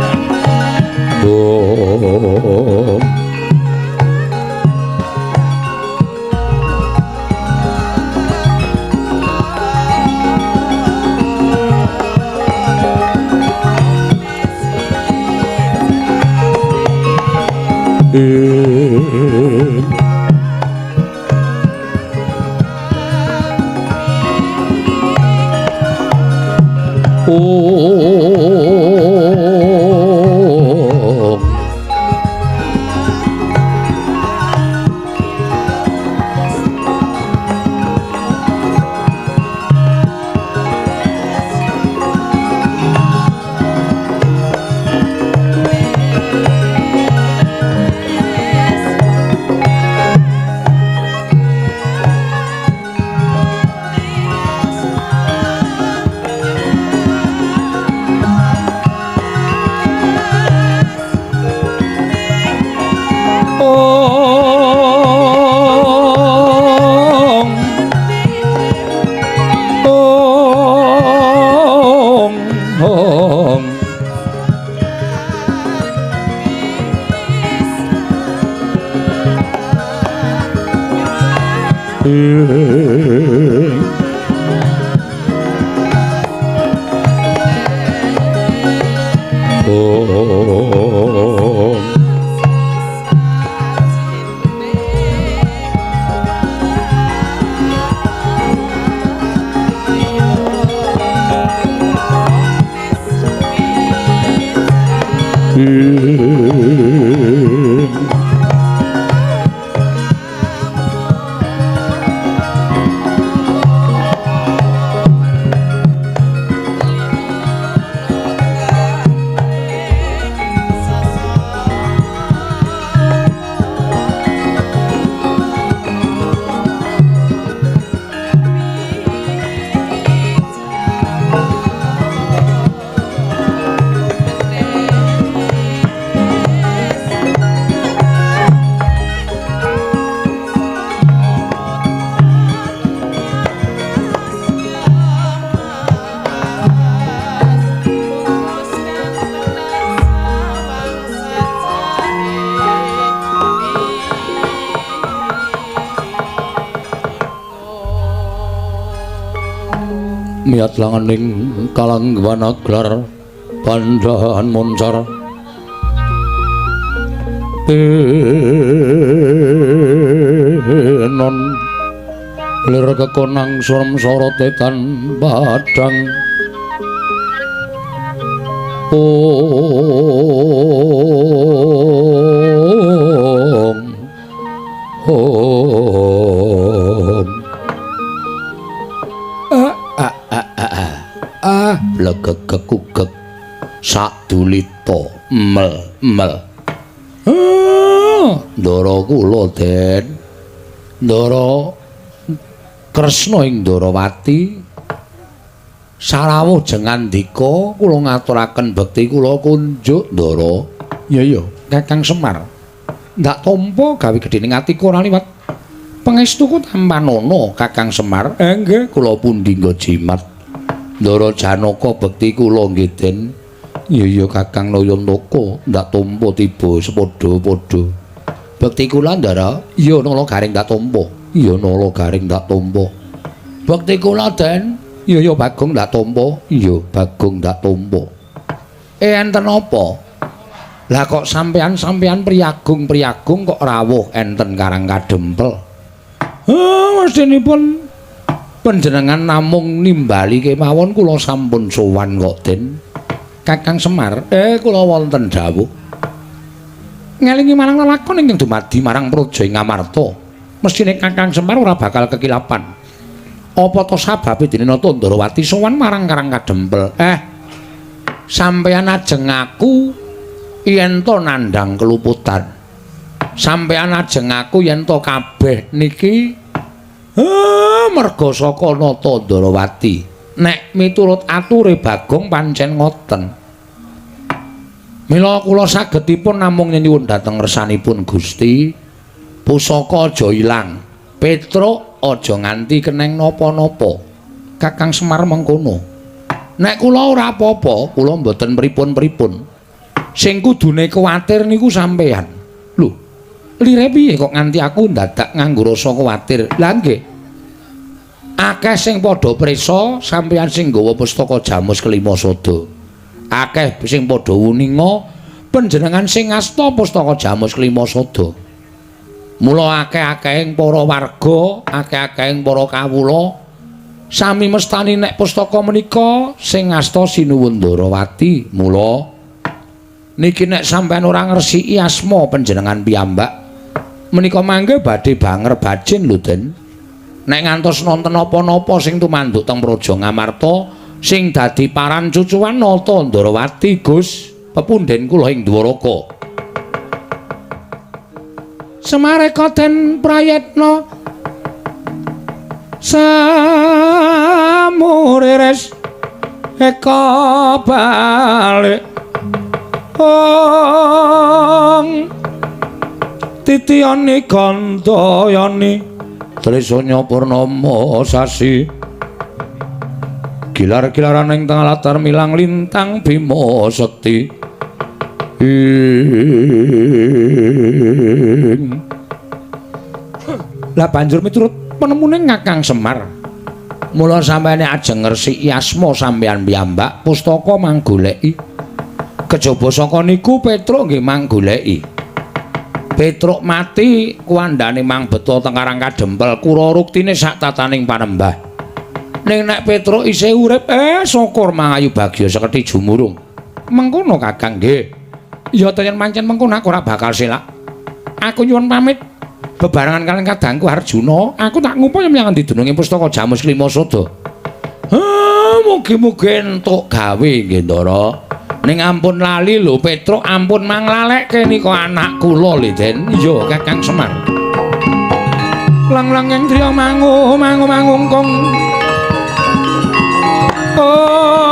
Miyat langening kalangwana glar pandhahan moncar tenon lir kekonang surem sorote tan padhang. Om. Om. Dulita mel mel. Ndara kula Den. Ndara Kresna ing Ndharawati sarawuh jengandika kula ngaturaken bekti kula kunjuk Ndara. Iya iya, Kakang Semar. Ndak tampa gawe gedhening atiku ora liwat. Pangestuku tampanana Kakang Semar. Nggih, kula pundi nggo jimat. Ndara Janaka bekti kula nggih Den. Iya iya Kakang Nayantaka, ndak tampa tiba sepadha-padha. Bekti kula Ndara. Iya Nala Garing ndak tampa. Iya Nala Garing ndak tampa. Bekti kula Den. Iya iya Bagong ndak tampa. Iya Bagong ndak tampa. Enten apa? Lah kok sampean-sampean priyagung-priyagung kok rawuh enten Karang Kadempel? Mestinipun panjenengan namung nimbali kemawon kula sampun sowan kok Den. Kakang Semar, kula wonten dawuh. Ngelingi marang lelakon ingkang dumadi marang praja ing Ngamarta. Mestine Kakang Semar ora bakal kekilapan. Apa to sababe dene Nata Ndharawati sowan marang Karang Kadempel? Sampeyan ajeng ngaku yen to nandhang keluputan. Sampeyan ajeng ngaku yen to kabeh niki merga saka Nata Ndharawati. Nek miturut ature Bagong pancen ngoten. Mila kula sagedipun namung nyuwun dhateng ngersanipun Gusti, pusaka aja ilang, Petruk aja nganti keneng napa-napa. Kakang Semar mengkono. Nek kula ora apa-apa, kula mboten pripun-pripun. Sing kudune kuwatir niku sampeyan. Lho, lire piye kok nganti aku ndadak nganggo rasa kuwatir? Lah nggih. Akeh sing padha prisa sampeyan sing nggawa pustaka Jamus Kelima Sada. Akeh sing padha wuninga panjenengan sing ngasta pustaka Jamus Kelima Sada. Mula akeh-akehing para warga, akeh-akehing para kawula sami mestani nek pustaka menika sing ngasta Sinuwun Ndharawati. Mula niki nek sampeyan ora ngresiki asma panjenengan piyambak menika mangke badhe banger bajin lho Den. Nek ngantos nonton napa-napa sing tumanduk teng Praja Ngamarta sing dadi paran cucuan Nata Ndharawati Gus pepunden kula ing Dwaraka. Semareka den prayitna samurires eka balik ong titiyani gandayani Trisanya purnama sasi gilar-gilaran ing tengah latar milang lintang bima sekti ing. Lah banjur miturut penemune Kakang Semar, mula sampeyan ajeng ngresiki asma sampeyan piyambak pustaka manggoleki. Kejaba saka niku Petruk nggih manggoleki. Petruk mati kuwandane mang beto teng Karang Kadempel kura ruktine sak tataning panembah. Ning nek Petruk isih urip, syukur mangayu bagya sekedhi jumurung. Mengkono Kakang nggih. Ya yen pancen mengkono aku ora bakal selak. Aku nyuwun pamit bebarengan kalian kadangku Arjuna, aku tak ngupaya menyang endi dununge pustaka Jamus Kelima Sada. Mugi-mugi entuk gawe nggih Ndara. Ning ampun lali lho Petruk, ampun manglalekke nika anak kula lho Den. Iya Kakang Semar. Lang-lang ing driya mangu mangu mangungkung. Ong.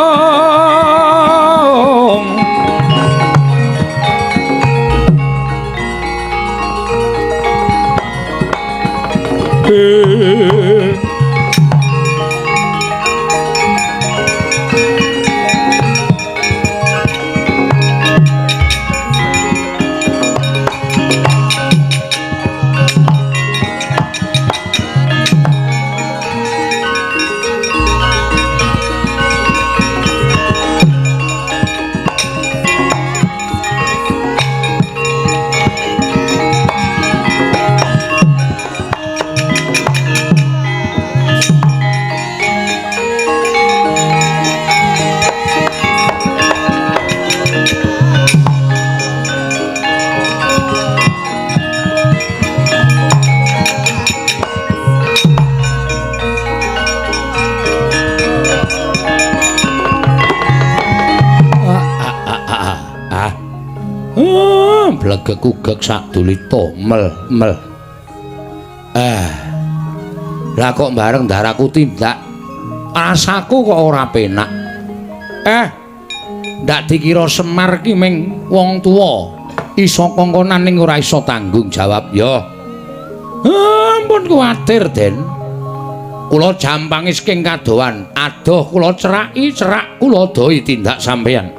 Blegek-ugek sak dulita mel mel. Eh. Lah kok bareng daraku tindak rasaku kok ora penak. Eh. Ndak dikira Semar ki ming wong tuwa iso kongkonan ning ora iso tanggung jawab ya. Ampun kuwatir, Den. Kula jampangi saking kadohan, adoh kula ceraki, cerak kula dohi tindak sampeyan.